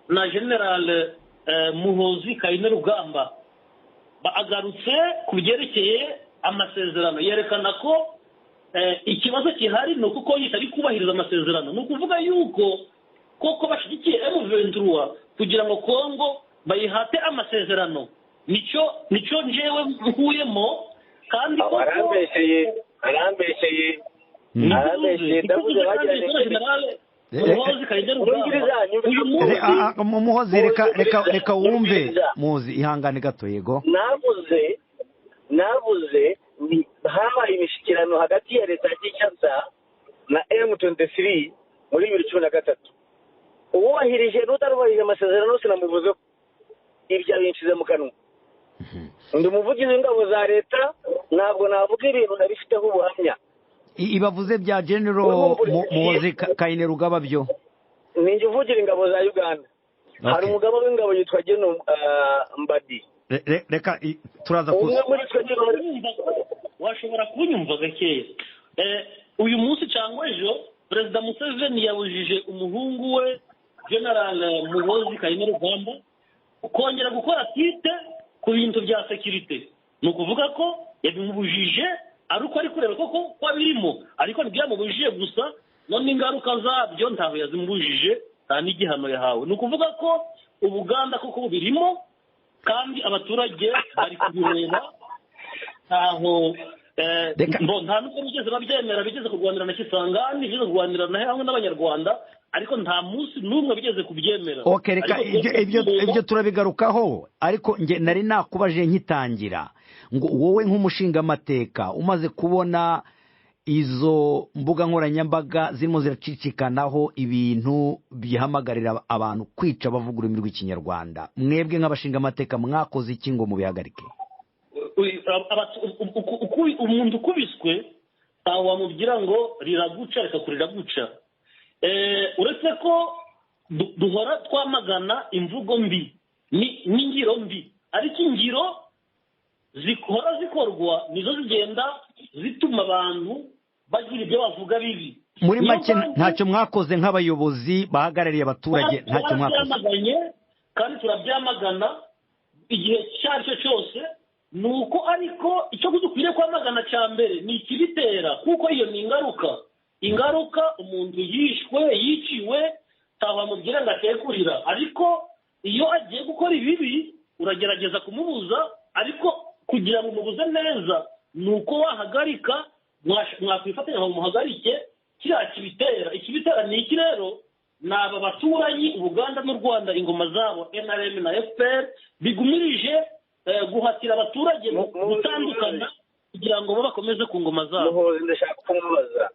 na General Muhozi Kainerugamba, agarutse ku byerekeye amasezerano, yerekana ko ikibazo gihari ni uko itari kubahiriza amasezerano. Ni ukuvuga yuko koko bashyigikiye M23 kugira ngo Kongo bayihate amasezerano. Nicyo njewe nkuyemo. Kandi koko arambesheye ndavuze bagiranye Muhozi, reka wumve Muhozi, ihangane gato. Yego, navuze habaye imishyikirano hagati ya leta ya Kinshasa na M23 muri 2013. Uwubahirije n'utarubahirije amasezerano sinamuvuze ibyo abinshize mu kanwa. Ndi umuvugizi w'ingabo za leta, ntabwo navuga ibintu nabifiteho ubuhamya. Ibavuze bya General Muhozi Kainerugaba byo ninjye uvugira ingabo za Uganda. Hari umugabo w'ingabo yitwa General Mbadi. Reka turaza kuza. Washobora kunyumva gakeya. Uyu munsi cyangwa ejo Perezida Museveni yabujije umuhungu we General Muhozi Kainerugaba kongera gukora tite ku bintu bya security. Ni ukuvuga ko yabimubujije ari uko ari kureba koko ko abirimo, ariko ntibyamubujije gusa, none ingaruka zabyo ntaho yazimubujije, nta n'igihano yahawe. Ni ukuvuga ko Ubuganda koko birimo, kandi abaturage bari kubireba. Ntaho nta nubwo bigeze babyemera, bigeze kurwanira na Kisangani, bigeze kurwanira na hamwe n'Abanyarwanda, ariko nta munsi n'umwe bigeze kubyemera. Okay, reka ibyo turabigarukaho, ariko nge nari nakubaje nkitangira ngo wowe nk'umushingamateka umaze kubona izo mbuga nkoranyambaga zirimo ziracicikanaho ibintu bihamagarira abantu kwica bavuga ururimi rw'Ikinyarwanda, mwebwe nk'abashingamateka mwakoze iki ngo mubihagarike? Umuntu ukubiswe ntawe wamubwira ngo riraguca, reka kuriraguca. Uretse ko duhora twamagana imvugo mbi n'ingiro mbi, ariko ingiro zikora zikorwa nizo zigenda zituma abantu bagira ibyo bavuga bibi. Muri make ntacyo mwakoze nk'abayobozi bahagarariye abaturage, ntacyo mwakoze. Kandi turabyamagana igihe cyaricyo cyose. Nuko ariko icyo dukwiriye kwamagana cya mbere ni ikibitera, kuko iyo ni ingaruka. Ingaruka umuntu yishwe, yiciwe, ntawamubwira ngo atekurira, ariko iyo agiye gukora ibibi uragerageza kumubuza, ariko kugira ngo umubuze neza ni uko wahagarika, mwakwifatanya ngo muhagarike kiriya kibitera. Ikibitera ni iki rero? Ni aba baturanyi Ubuganda n'u Rwanda, ingoma zabo NRM na FPR bigumirije guhatira abaturage gutandukana kugira ngo bo bakomeze ku ngoma zabo. Muhozi, ndashaka kumubaza,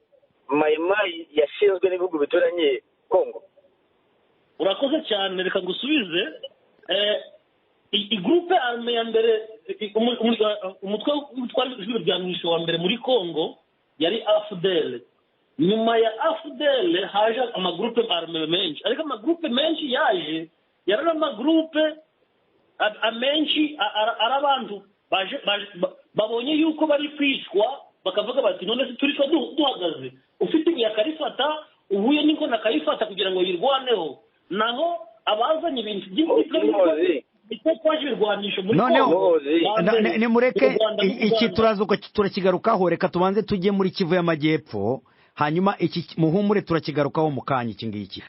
Mayimayi yashinzwe n'ibihugu bituranye Kongo. Urakoze cyane, reka ngusubize. Igroupe arme ya mbere, umutwe witwa ijwi wa mbere muri Kongo yari AFDL. Nyuma ya AFDL haje amagroupe arme menshi, ariko amagroupe menshi yaje yari amagroupe amenshi ari abantu babonye yuko bari kwicwa, bakavuga bati none se turicwa duhagaze, ufite ibuye akarifata, uhuye n'inkoni akayifata kugira ngo yirwaneho. Naho abazanye ibintu by'ibirwanisho muri Kongo. Nimureke iki turaza uko turakigarukaho, reka tubanze tujye muri Kivu y'Amajyepfo. Hanyuma iki muhumure turakigarukaho mu kanya iki ngiki.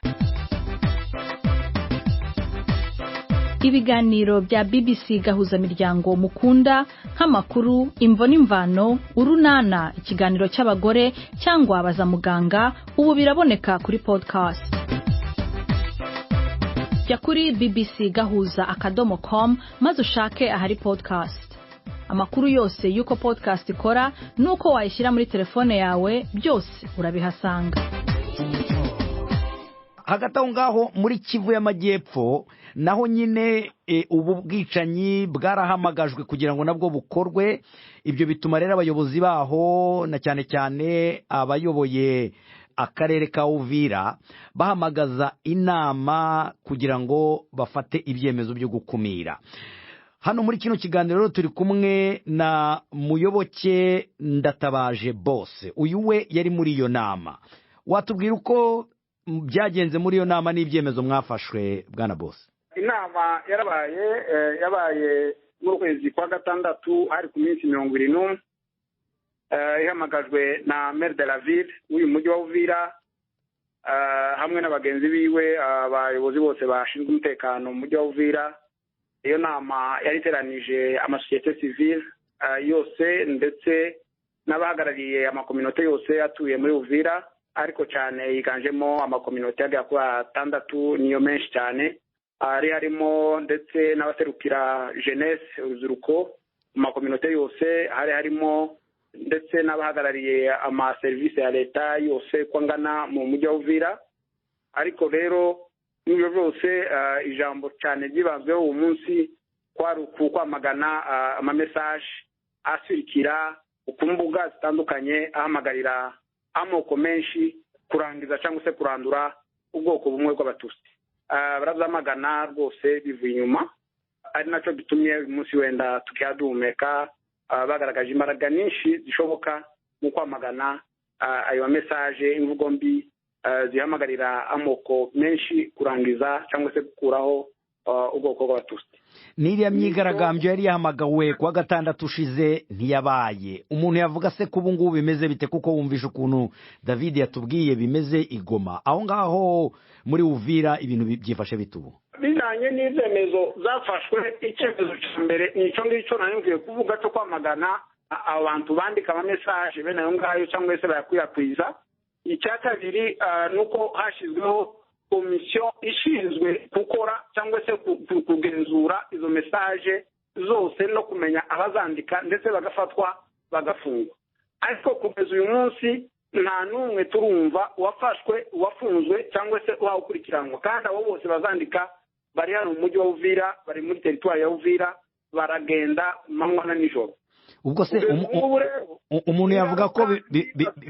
Ibiganiro bya BBC Gahuza Miryango mukunda nk'amakuru, imvo n'imvano, urunana, ikiganiro cy'abagore cyangwa baza muganga, ubu biraboneka kuri podcast. Jya kuri bbcgahuza.com maze ushake ahari podcast. Amakuru yose y'uko podcast ikora n'uko wayishyira muri telefone yawe byose urabihasanga. Hagati aho ngaho muri Kivu y'Amajyepfo naho nyine ubu bwicanyi bwarahamagajwe kugira ngo nabwo bukorwe. Ibyo bituma rero abayobozi baho na cyane cyane abayoboye akarere ka Uvira bahamagaza inama kugira ngo bafate ibyemezo byo gukumira. Hano muri kino kiganiro rero turi kumwe na Muyoboke Ndatabaje Bose, uyu we yari muri iyo nama. Watubwira uko byagenze muri iyo nama n'ibyemezo mwafashwe, bwana Bose? Inama yarabaye, yabaye mu kwezi kwa gatandatu, hari ku minsi 71, ihamagajwe na maire de la ville w'uyu mujyi wa Uvira, hamwe n'abagenzi biwe, abayobozi bose bashinzwe umutekano mu mujyi wa Uvira. Iyo nama yari iteranije amasosiyete civile yose ndetse n'abahagarariye amakominote yose atuye muri Uvira, ariko cyane yiganjemo amakominote agera kuri 6, niyo menshi cyane. Hari harimo ndetse n'abaserukira jeunesse, urubyiruko mu makominote yose, hari harimo ndetse n'abahagarariye amaserivisi ya leta yose uko angana mu mujyi wa Uvira. Ariko rero n'ibyo byose, ijambo cyane ryibanzweho uwo munsi kwari ukwamagana amamesaje asirikira ku mbuga zitandukanye ahamagarira amoko menshi kurangiza cyangwa se kurandura ubwoko bumwe bw'Abatutsi. Barabyamagana rwose bivuye inyuma, ari nacyo gitumye uyu munsi wenda tukihaduhumeka. Bagaragaje imbaraga nyinshi zishoboka mu kwamagana ayo mesaje, imvugo mbi zihamagarira amoko menshi kurangiza cyangwa se gukuraho ubwoko bw'Abatutsi. N'iriya myigaragambyo yari yahamagawe kuwa gatandatu ushize ntiyabaye. Umuntu yavuga se ko ubu ngubu bimeze bite, kuko wumvishe ukuntu David yatubwiye bimeze i Goma? Aho ngaho muri Uvira ibintu byifashe bite ubu? Bijyanye n'ibyemezo zafashwe, icyemezo cya mbere ni icyo ngicyo nari nkwiye kuvuga cyo kwamagana abantu bandika amamesaje bene ayo ngayo cyangwa se bayakwirakwiza. Icya kabiri ni uko hashyizweho komisiyo ishinzwe gukora cyangwa se kugenzura izo mesaje zose no kumenya abazandika ndetse bagafatwa bagafungwa. Ariko kugeza uyu munsi nta n'umwe turumva uwafashwe, uwafunzwe cyangwa se uwakurikiranwa, kandi abo bose bazandika bari hano mu mujyi wa Uvira, bari muri teritwari ya Uvira, baragenda manywa na nijoro. Ubwo se umuntu yavuga ko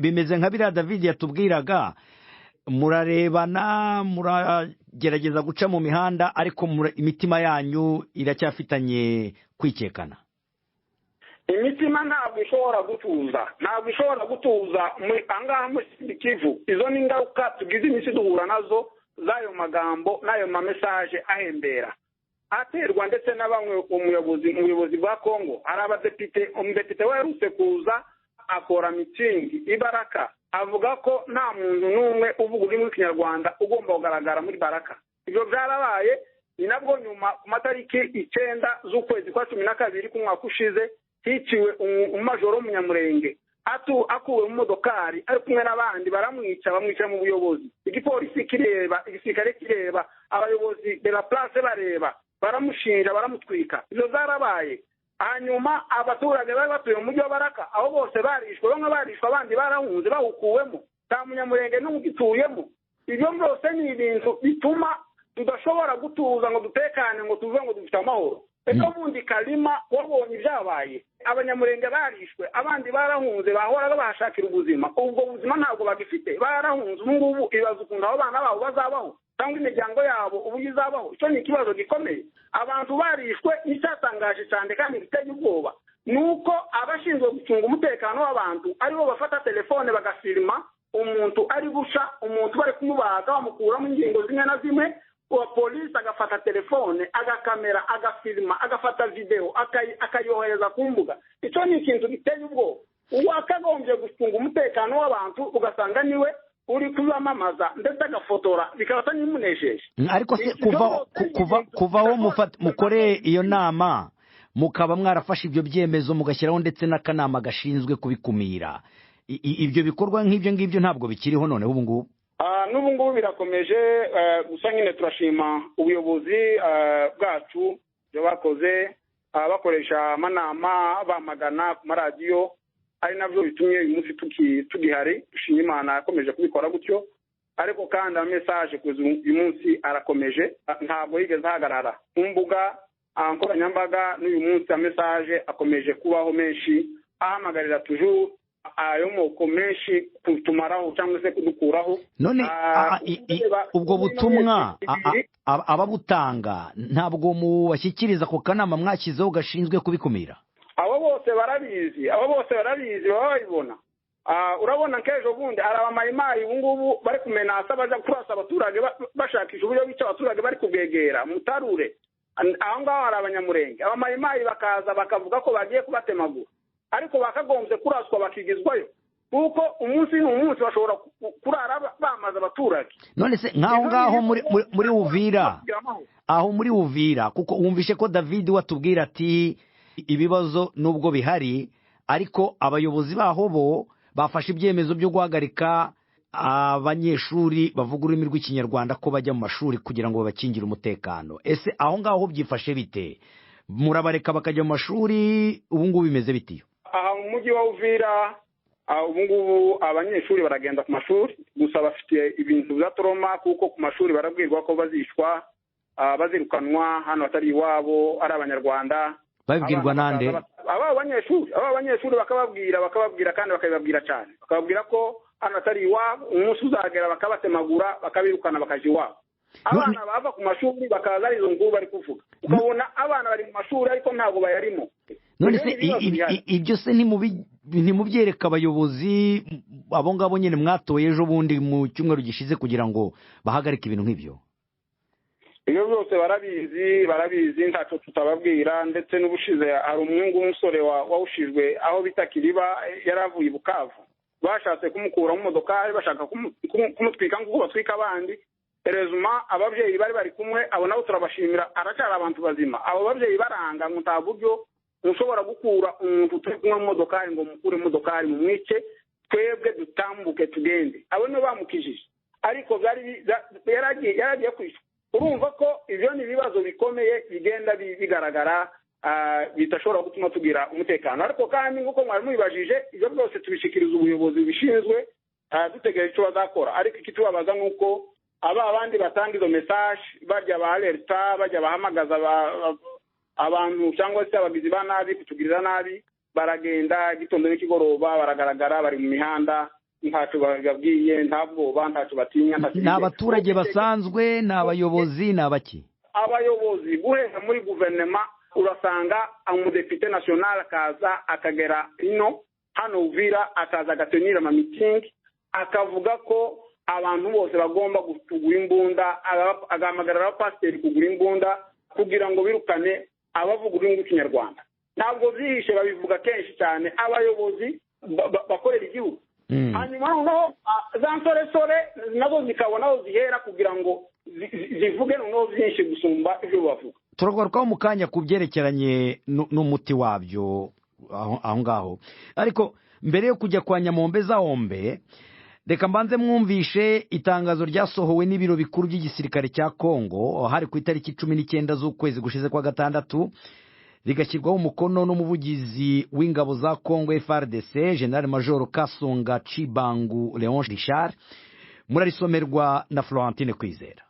bimeze nka biriya David yatubwiraga, murarebana, muragerageza guca mu mihanda, ariko imitima yanyu iracyafitanye kwikekana? Imitima ntabwo ishobora gutuza, ntabwo ishobora gutuza ahangaha muri Kivu. Izo ni ingaruka tugize iminsi duhura nazo z'ayo magambo n'ayo mamesaje ahembera aterwa ndetse na bamwe umuyobozi bwa Kongo. Hari abadepite, umudepite waherutse kuza akora mitingi ibaraka avuga ko nta muntu n'umwe uvuga ururimi rw'Ikinyarwanda ugomba kugaragara muri Baraka. Ibyo byarabaye. Ni nabwo nyuma ku matariki 9 z'ukwezi kwa 12 k'umwaka ushize hiciwe umumajoro w'Umunyamurenge akuwe mu modokari ari kumwe n'abandi, baramwica, bamwica mu buyobozi. Igipolisi kireba, igisirikare kireba, abayobozi de la place bareba, baramushinja, baramutwika. Ibyo byarabaye. Hanyuma abaturage bari batuye mu mujyi wa Baraka aho bose barishwe, bamwe barishwe abandi barahunze bawukuwemo, nta Munyamurenge n'ugituyemo. Ibyo byose ni ibintu bituma tudashobora gutuza ngo dutekane, ngo tuve ngo dufite amahoro. Ejo bundi Kalima wabonye ibyabaye, Abanyamurenge barishwe, abandi barahunze, bahoraga bahashakira ubuzima, ubwo buzima ntabwo bagifite, barahunze. Ubu ngubu ibaza ukuntu abo bana babo bazabaho cyangwa imiryango yabo uburyo izabaho. Icyo ni ikibazo gikomeye. Abantu barishwe, n'icyatangaje cyane kandi giteye ubwoba ni uko abashinzwe gucunga umutekano w'abantu aribo bafata telefone bagafilima umuntu ari guca, umuntu bari kumubaga bamukuramo ingingo zimwe na zimwe, uwa polisi agafata telefone agakamera agafilima agafata video akayohereza ku mbuga. Icyo ni ikintu giteye ubwoba. Uwakagombye gucunga umutekano w'abantu ugasanga niwe uri kubamamaza ndetse agafotora, bikaba ntimunejeje. Ariko se kuva aho mukore iyo nama, mukaba mwarafashe ibyo byemezo, mugashyiraho ndetse n'akanama gashinzwe kubikumira, ibyo bikorwa nk'ibyo ngibyo ntabwo bikiriho noneho ubu ngubu? N'ubu ngubu birakomeje. Gusa nyine turashima ubuyobozi bwacu ibyo bakoze, bakoresha amanama bamagana ku maradiyo, ari nabyo bitumye uyu munsi tugihari. Dushima Imana yakomeje kubikora gutyo. Ariko kandi amesaje kugeza uyu munsi arakomeje, ntabwo yigeze ahagarara ku mbuga nkoranyambaga. N'uyu munsi amesaje akomeje kubaho menshi, ahamagarira tujuru ayo moko menshi kutumaraho cyangwa se kudukuraho. None ubwo butumwa ababutanga ntabwo mubashyikiriza ku kanama mwashyizeho gashinzwe kubikumira? Abo bose barabizi, abo bose barabizi, baba babibona. Urabona nk'ejo bundi hari abamayimayi ubu ngubu bari kumenasa, baja kurasa abaturage, bashakisha uburyo bica abaturage, bari kubwegera mutarure aho ngaho hari abanyamurenge. Abamayimayi bakaza bakavuga ko bagiye kubatemagura, ariko bakagombye kuraswa bakigizwayo, kuko umunsi n'umunsi bashobora kurara bamaza abaturage. None se nk'aho ngaho muri Uvira, aho muri Uvira, kuko wumvishe ko David watubwira ati ibibazo nubwo bihari, ariko abayobozi baho bo bafashe ibyemezo byo guhagarika abanyeshuri bavuga ururimi rw'Ikinyarwanda ko bajya mu mashuri kugira ngo babakingire umutekano. Ese aho ngaho byifashe bite? Murabareka bakajya mu mashuri ubu ngubu bimeze bitiyo? Aha mu mujyi wa Uvira ubu ngubu abanyeshuri baragenda ku mashuri, gusa bafite ibintu bya trauma, kuko ku mashuri barabwirwa ko bazishwa, bazirukanwa hano batari iwabo, ari Abanyarwanda. Babibwirwa nande? Aba banyeshuri bakababwira kandi bakabibabwira cyane, bakababwira ko hano atari iwabo, umunsi uzagera bakabatemagura, bakabirukana bakaja iwabo. Abana bava ku mashuri bakaza ari izo nguru bari kuvuga, ukabona abana bari mu mashuri ariko ntabwo bayarimo. None se ibyo se ntimubyereka abayobozi abo ngabo nyine mwatoye ejo bundi mu cyumweru gishize kugira ngo bahagarike ibintu nk'ibyo? Ibyo byose barabizi, ntacyo tutababwira. Ndetse n'ubushize hari umuhungu w'umusore wawushijwe aho bita Kiriba, yaravuye i Bukavu, bashatse kumukura mu modokari, bashaka kumutwika nk'uko batwika abandi. Rezuma ababyeyi bari kumwe, abo nabo turabashimira, aracyari abantu bazima. Abo babyeyi baranga ngo nta buryo mushobora gukura umuntu turi kumwe mu modokari ngo mukure modokari mumwice, twebwe dutambuke tugende. Abo nibo bamukijije, ariko yaragiye kwishwa. Urumva ko ibyo ni ibibazo bikomeye bigenda bigaragara, bidashobora gutuma tugira umutekano. Ariko kandi nk'uko mwari mubibajije, ibyo byose tubishikiriza ubuyobozi bubishinzwe, dutegereje icyo bazakora. Ariko ikitubabaza nk'uko aba abandi batanga izo message, bajya ba alerta, bajya bahamagaza abantu cyangwa se abagizi ba nabi kutugirira nabi, baragenda igitondo n'ikigoroba, baragaragara bari mu mihanda, ntacyo bababwiye, nta bwoba, ntacyo batinya. Ni abaturage basanzwe, ni abayobozi, ni abaki? Abayobozi guhera muri guverinoma, urasanga umudepite national akaza akagera ino hano Uvira, akaza agatenira ama meeting, akavuga ko abantu bose bagomba kugura imbunda, agahamagarira abapasiteri kugura imbunda kugira ngo birukane abavuga ururimi rw'Ikinyarwanda. Ntabwo byihishe, babivuga kenshi cyane abayobozi bakorera igihugu. Hanyuma noneho za nsoresore nazo zikabona aho zihera kugira ngo zivuge noneho byinshi gusumba ibyo bavuga. Turagarukaho mu kanya ku byerekeranye n'umuti wabyo aho ngaho, ariko mbere yo kujya kwa Nyamombe Zahombe, reka mbanze mwumvishe itangazo ryasohowe n'ibiro bikuru by'igisirikare cya Kongo hari ku itariki 19 z'ukwezi gushize kwa gatandatu, rigashyirwaho umukono n'umuvugizi w'ingabo za Kongo FARDC General Major Kasonga Cibangu Leon Richard. Murarisomerwa na Florentine Kwizera.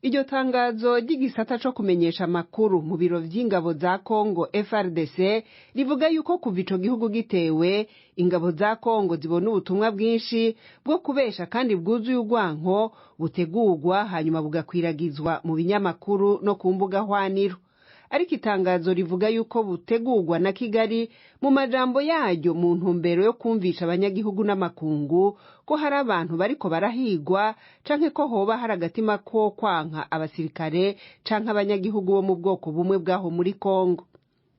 Iryo tangazo ry'igisata co kumenyesha amakuru mu biro vy'ingabo za Kongo FARDC rivuga yuko kuva ico gihugu gitewe, ingabo za Kongo zibona ubutumwa bwinshi bwo kubesha kandi bwuzuye urwanko, butegurwa hanyuma bugakwiragizwa mu binyamakuru no ku mbuga hwaniro. Ariko itangazo rivuga yuko butegurwa na Kigali mu majambo yaryo mu ntumbero yo kumvisha abanyagihugu n'amakungu ko hari abantu bariko barahigwa, canke ko hoba hari agatima ko kwanka abasirikare canke abanyagihugu bo mu bwoko bumwe bwaho muri Kongo.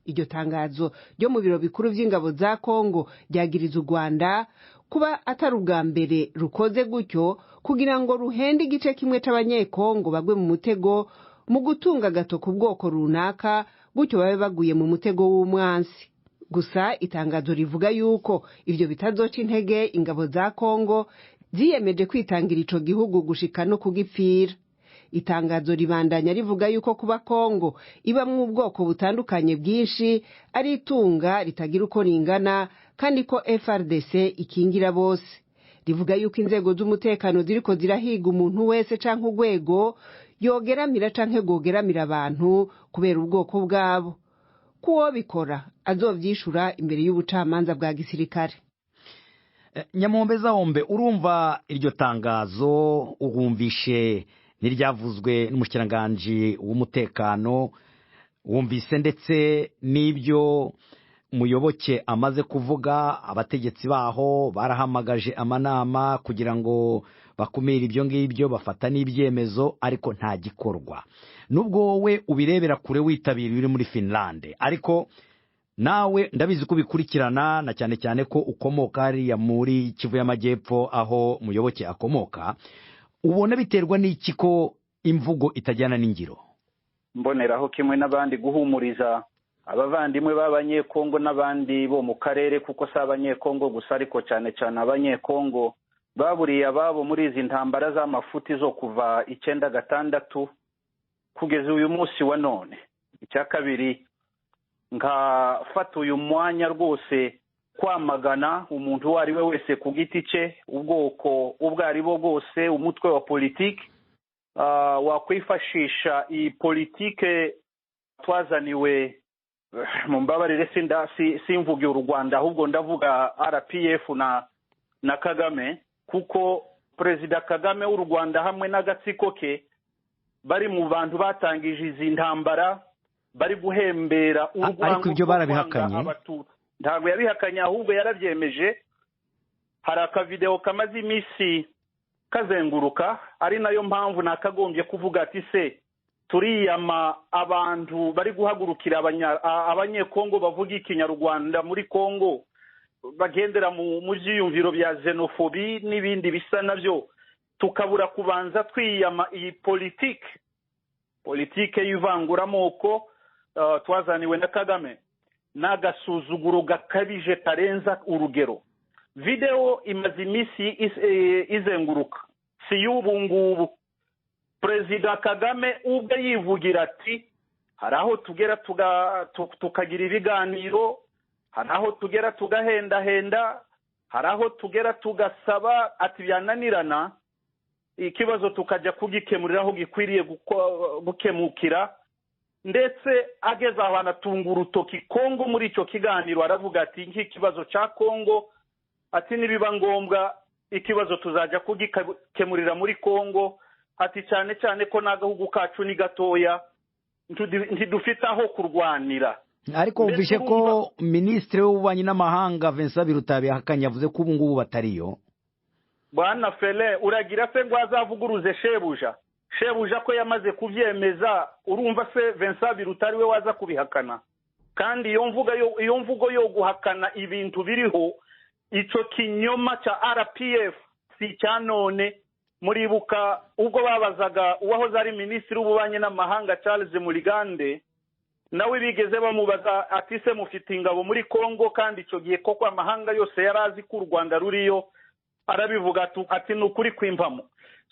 Iryo tangazo ryo mu biro bikuru vy'ingabo za Kongo ryagiriza u Rwanda kuba atari ubwa mbere rukoze gutyo kugira ngo ruhende igice kimwe c'abanyekongo bagwe mu mutego mu gutunga agato ku bwoko runaka, gutyo babe baguye mu mutego w'umwansi. Gusa itangazo rivuga yuko ivyo bitazoca intege ingabo za Kongo ziyemeje kwitangira ico gihugu gushika no kugipfira. Itangazo ribandanya rivuga yuko kuba Kongo ibamwo ubwoko butandukanye bwinshi ari itunga ritagira uko ringana, kandi ko FRDC ikingira bose. Rivuga yuko inzego z'umutekano ziriko zirahiga umuntu wese canke urwego yogeramira canke rwogeramira abantu kubera ubwoko bwabo, kuwo bikora azovyishura imbere y'ubucamanza bwa gisirikare. Nyamombe zahombe, urumva iryo tangazo urumvishe n'iryavuzwe n'umushikiranganji w'umutekano, wumvise ndetse n'ibyo Muyoboke amaze kuvuga. Abategetsi baho barahamagaje amanama kugira ngo bakumire ibyo ngibyo, bafata n'ibyemezo, ariko nta gikorwa. Nubwo wowe ubirebera kure witabiriye uri muri Finland, ariko nawe ndabizi ko ubikurikirana, na cyane cyane ko ukomoka hariya muri Kivu y'Amajyepfo aho Muyoboke akomoka, ubona biterwa n'iki ko imvugo itajyana n'ingiro? Mboneraho kimwe n'abandi guhumuriza abavandimwe b'abanyekongo n'abandi bo mu karere, kuko si abanyekongo gusa ariko cyane cyane abanyekongo baburiye ababo muri izi ntambara z'amafuti zo kuva 96 kugeza uyu munsi wa none. Icya kabiri, nkafata uyu mwanya rwose kwamagana umuntu uwo ari we wese ku giti cye, ubwoko ubwo ari bwo bwose, umutwe wa politiki wakwifashisha iyi politike twazaniwe. Mumbabarire simvuge u Rwanda, ahubwo ndavuga RPF na Kagame, kuko Perezida Kagame w'u Rwanda hamwe n'agatsiko ke bari mu bantu batangije izi ntambara, bari guhembera urwango. Ariko ibyo barabihakanye. Ntabwo yabihakanye, ahubwo yarabyemeje. Hari akavideo kamaze iminsi kazenguruka, ari nayo mpamvu nakagombye kuvuga ati se turiyama abantu bari guhagurukira abanyekongo bavuga ikinyarwanda muri Kongo, bagendera mu byiyumviro bya xenophobie n'ibindi bisa nabyo, tukabura kubanza twiyama iyi politike y'ivanguramoko twazaniwe na Kagame, n'agasuzuguro gakabije karenza urugero. Video imaze iminsi izenguruka, si y'ubu ngubu. Perezida Kagame ubwe yivugira ati hari aho tugera tukagira ibiganiro, hari aho tugera tugahendahenda, hari aho tugera tugasaba, ati byananirana ikibazo tukajya kugikemurira aho gikwiriye gukemukira. Ndetse ageze aho anatunga urutoki Kongo muri icyo kiganiro, aravuga ati nk'ikibazo cya Kongo, ati nibiba ngombwa ikibazo tuzajya kugikemurira muri Kongo, ati cyane cyane ko n'agahugu kacu ni gatoya, ntidufite aho kurwanira. Ariko wumvishe ko minisitiri w'ububanyi n'amahanga Vincent Biruta yabihakanye, yavuze ko ubu ngubu batariyo. Bwana Fele, uragira se ngo azavuguruze shebuja? Shebuja ko yamaze kubyemeza, urumva se Vincent Biruta ari we waza kubihakana? Kandi iyo mvugo yo guhakana ibintu biriho, icyo kinyoma cya RPF si cya none. Muribuka ubwo babazaga uwahoze ari minisitiri w'ububanyi n'amahanga Charles Muligande, nawe bigeze bamubaza ati se mufite ingabo muri Kongo, kandi icyo gihe koko amahanga yose yari azi ko u Rwanda ruriyo, arabivuga ati ni ukuri kwimpamo.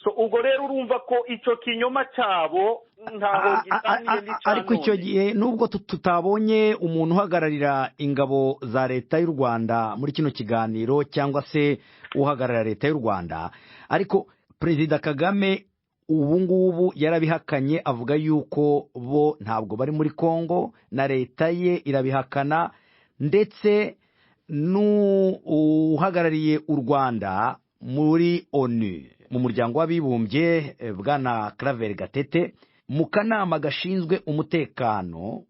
So ubwo rero urumva ko icyo kinyoma cyabo ntaho gitaniye n'icya. Ariko icyo gihe nubwo tutabonye umuntu uhagararira ingabo za leta y'u Rwanda muri kino kiganiro cyangwa se uhagararira leta y'u Rwanda, ariko Perezida Kagame ubu ngubu yarabihakanye, avuga yuko bo ntabwo bari muri Kongo, na leta ye irabihakana, ndetse n'uhagarariye u Rwanda muri ONU mu muryango w'abibumbye Bwana Claver Gatete mu kanama gashinzwe umutekano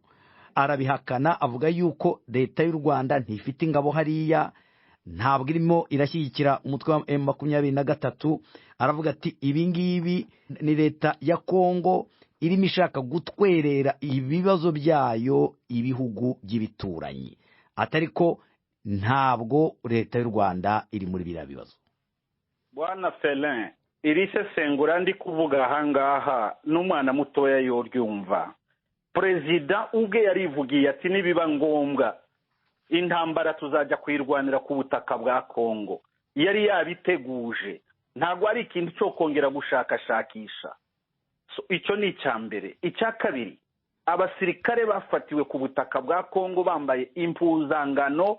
arabihakana, avuga yuko leta y'u Rwanda ntifite ingabo hariya, ntabwo irimo irashyigikira umutwe wa M23. Aravuga ati ibi ngibi ni leta ya Kongo irimo ishaka gutwerera ibibazo byayo ibihugu by'ibituranyi, atari ko ntabwo leta y'u Rwanda iri muri biriya bibazo. Bwana Felin, iri sesengura ndi kuvuga ahangaha n'umwana mutoya yoryumva. Perezida ubwe yarivugiye ati nibiba ngombwa intambara tuzajya kuyirwanira ku butaka bwa Kongo. Yari yabiteguje, ntabwo ari ikintu cyo kongera gushakashakisha. So, icyo ni icya mbere. Icya kabiri, abasirikare bafatiwe ku butaka bwa Kongo bambaye impuzangano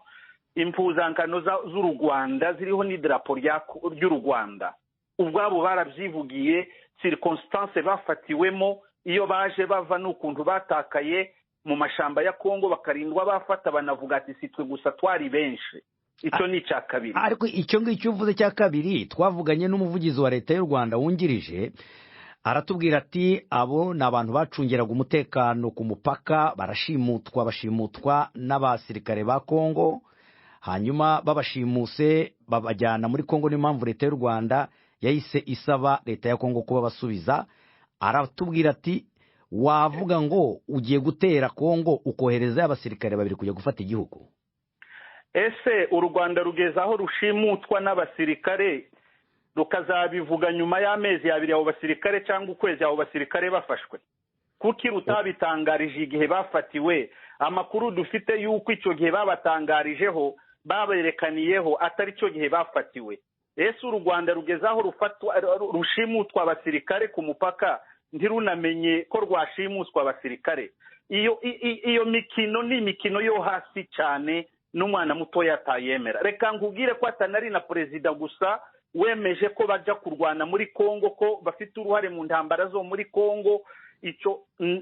z'u Rwanda ziriho n'idarapo ry'u Rwanda. Ubwabo barabyivugiye, circonstance bafatiwemo iyo baje bava n'ukuntu batakaye mu mashamba ya Kongo bakarindwa bafata, banavuga ati si twe gusa twari benshi. Icyo ni icya kabiri. Ariko icyo ngicyo uvuze cya kabiri, twavuganye n'umuvugizi wa leta y'u Rwanda wungirije, aratubwira ati abo ni abantu bacungeraga umutekano ku mupaka, barashimutwa, bashimutwa n'abasirikare ba Kongo, hanyuma babashimuse babajyana muri Kongo. Niyo mpamvu leta y'u Rwanda yahise isaba leta ya Kongo kuba basubiza. Aratubwira ati wavuga ngo ugiye gutera Kongo ukohereza abasirikare babiri kujya gufata igihugu. Ese u Rwanda rugeza aho rushimutwa n'abasirikare rukazabivuga nyuma y'amezi abiri abo basirikare cyangwa ukwezi abo basirikare bafashwe? Kuki rutabitangarije igihe bafatiwe? Amakuru dufite yuko icyo gihe babatangarijeho baberekaniyeho atari cyo gihe bafatiwe. Ese u Rwanda rugeza aho rushimutwa abasirikare ku mupaka ntirunamenye ko rwashimuswa abasirikare? Iyo mikino ni imikino yo hasi cyane, n'umwana mutoya atayemera. Reka nkubwire ko atanari na perezida gusa wemeje ko bajya kurwana muri Kongo, ko bafite uruhare mu ntambara zo muri Kongo. Icyo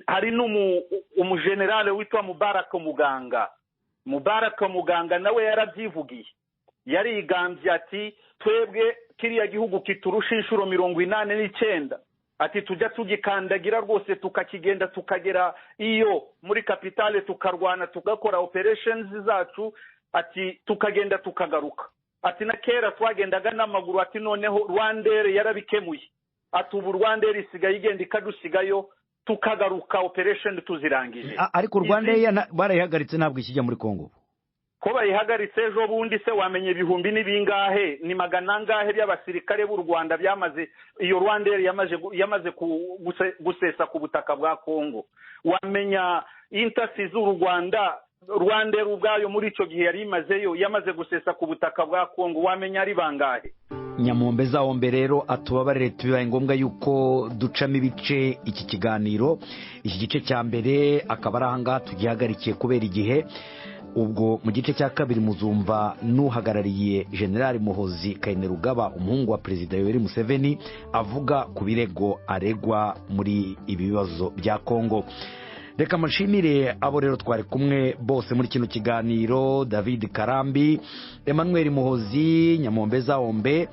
hari n'umujenerale witwa Mubaraka Muganga. Mubaraka Muganga nawe yarabyivugiye, yarigambye ati twebwe kiriya gihugu kiturusha inshuro 89, ati tujya tugikandagira rwose tukakigenda tukagera iyo muri kapitale tukarwana tugakora operations zacu, ati tukagenda tukagaruka. Ati na kera twagendaga n'amaguru, ati noneho Rwandair yarabikemuye, ati ubu Rwandair isigaye igenda ikadusigayo tukagaruka operation tuzirangije. Ariko Rwandair barayihagaritse, ntabwo ikijya muri Kongo. Ko bayihagaritse ejo bundi se wamenye ibihumbi n'ibingahe, ni magana angahe by'abasirikare b'u Rwanda byamaze iyo Rwandair yamaze gusesa ku butaka bwa Kongo? Wamenya intasi z'u Rwanda, Rwandair ubwayo muri icyo gihe yari imazeyo yamaze gusesa ku butaka bwa Kongo, wamenya ari bangahe? Nyamombe Zahombe rero atubabarire, tubibaye ngombwa yuko ducamo ibice iki kiganiro. Iki gice cya mbere akaba ari ahangaha tugihagarikiye kubera igihe. Ubwo mu gice cya kabiri muzumva n'uhagarariye General Muhozi Kainerugaba, umuhungu wa Perezida Yoweri Museveni, avuga ku birego aregwa muri ibi bibazo bya Kongo. Reka mushimire abo rero twari kumwe bose muri kino kiganiro: David Karambi, Emmanuel Muhozi, Nyamombe Zahombe,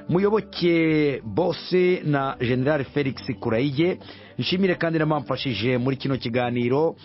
Muyoboke Bose na General Felix Kurayige. Nshimire kandi n'abamfashije muri kino kiganiro,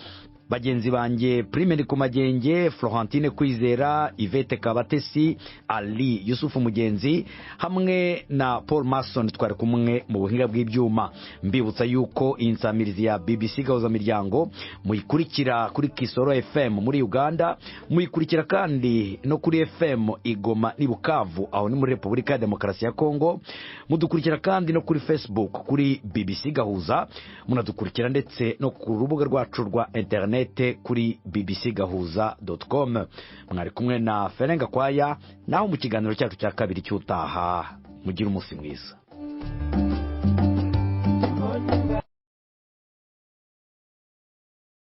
bagenzi banjye Prime Kumagenge, Florentine Kwizera, Yvette Kabatesi, Ali Yusufu Mugenzi hamwe na Paul Mason twari kumwe mu buhinga bw'ibyuma. Mbibutsa yuko insamirizi ya BBC Gahuza Miryango muyikurikira kuri Kisoro FM muri Uganda, muyikurikira kandi no kuri FM Igoma ni Bukavu, aho ni muri Repubulika ya Demokarasi ya Kongo. Mudukurikira kandi no kuri Facebook kuri BBC Gahuza, munadukurikira ndetse no ku rubuga rwacu rwa internet kuri bbcgahuza.com. Mwari kumwe na Ferenga Kwaya, naho mu kiganiro cyacu cya kabiri cy'utaha. Mugire umunsi mwiza.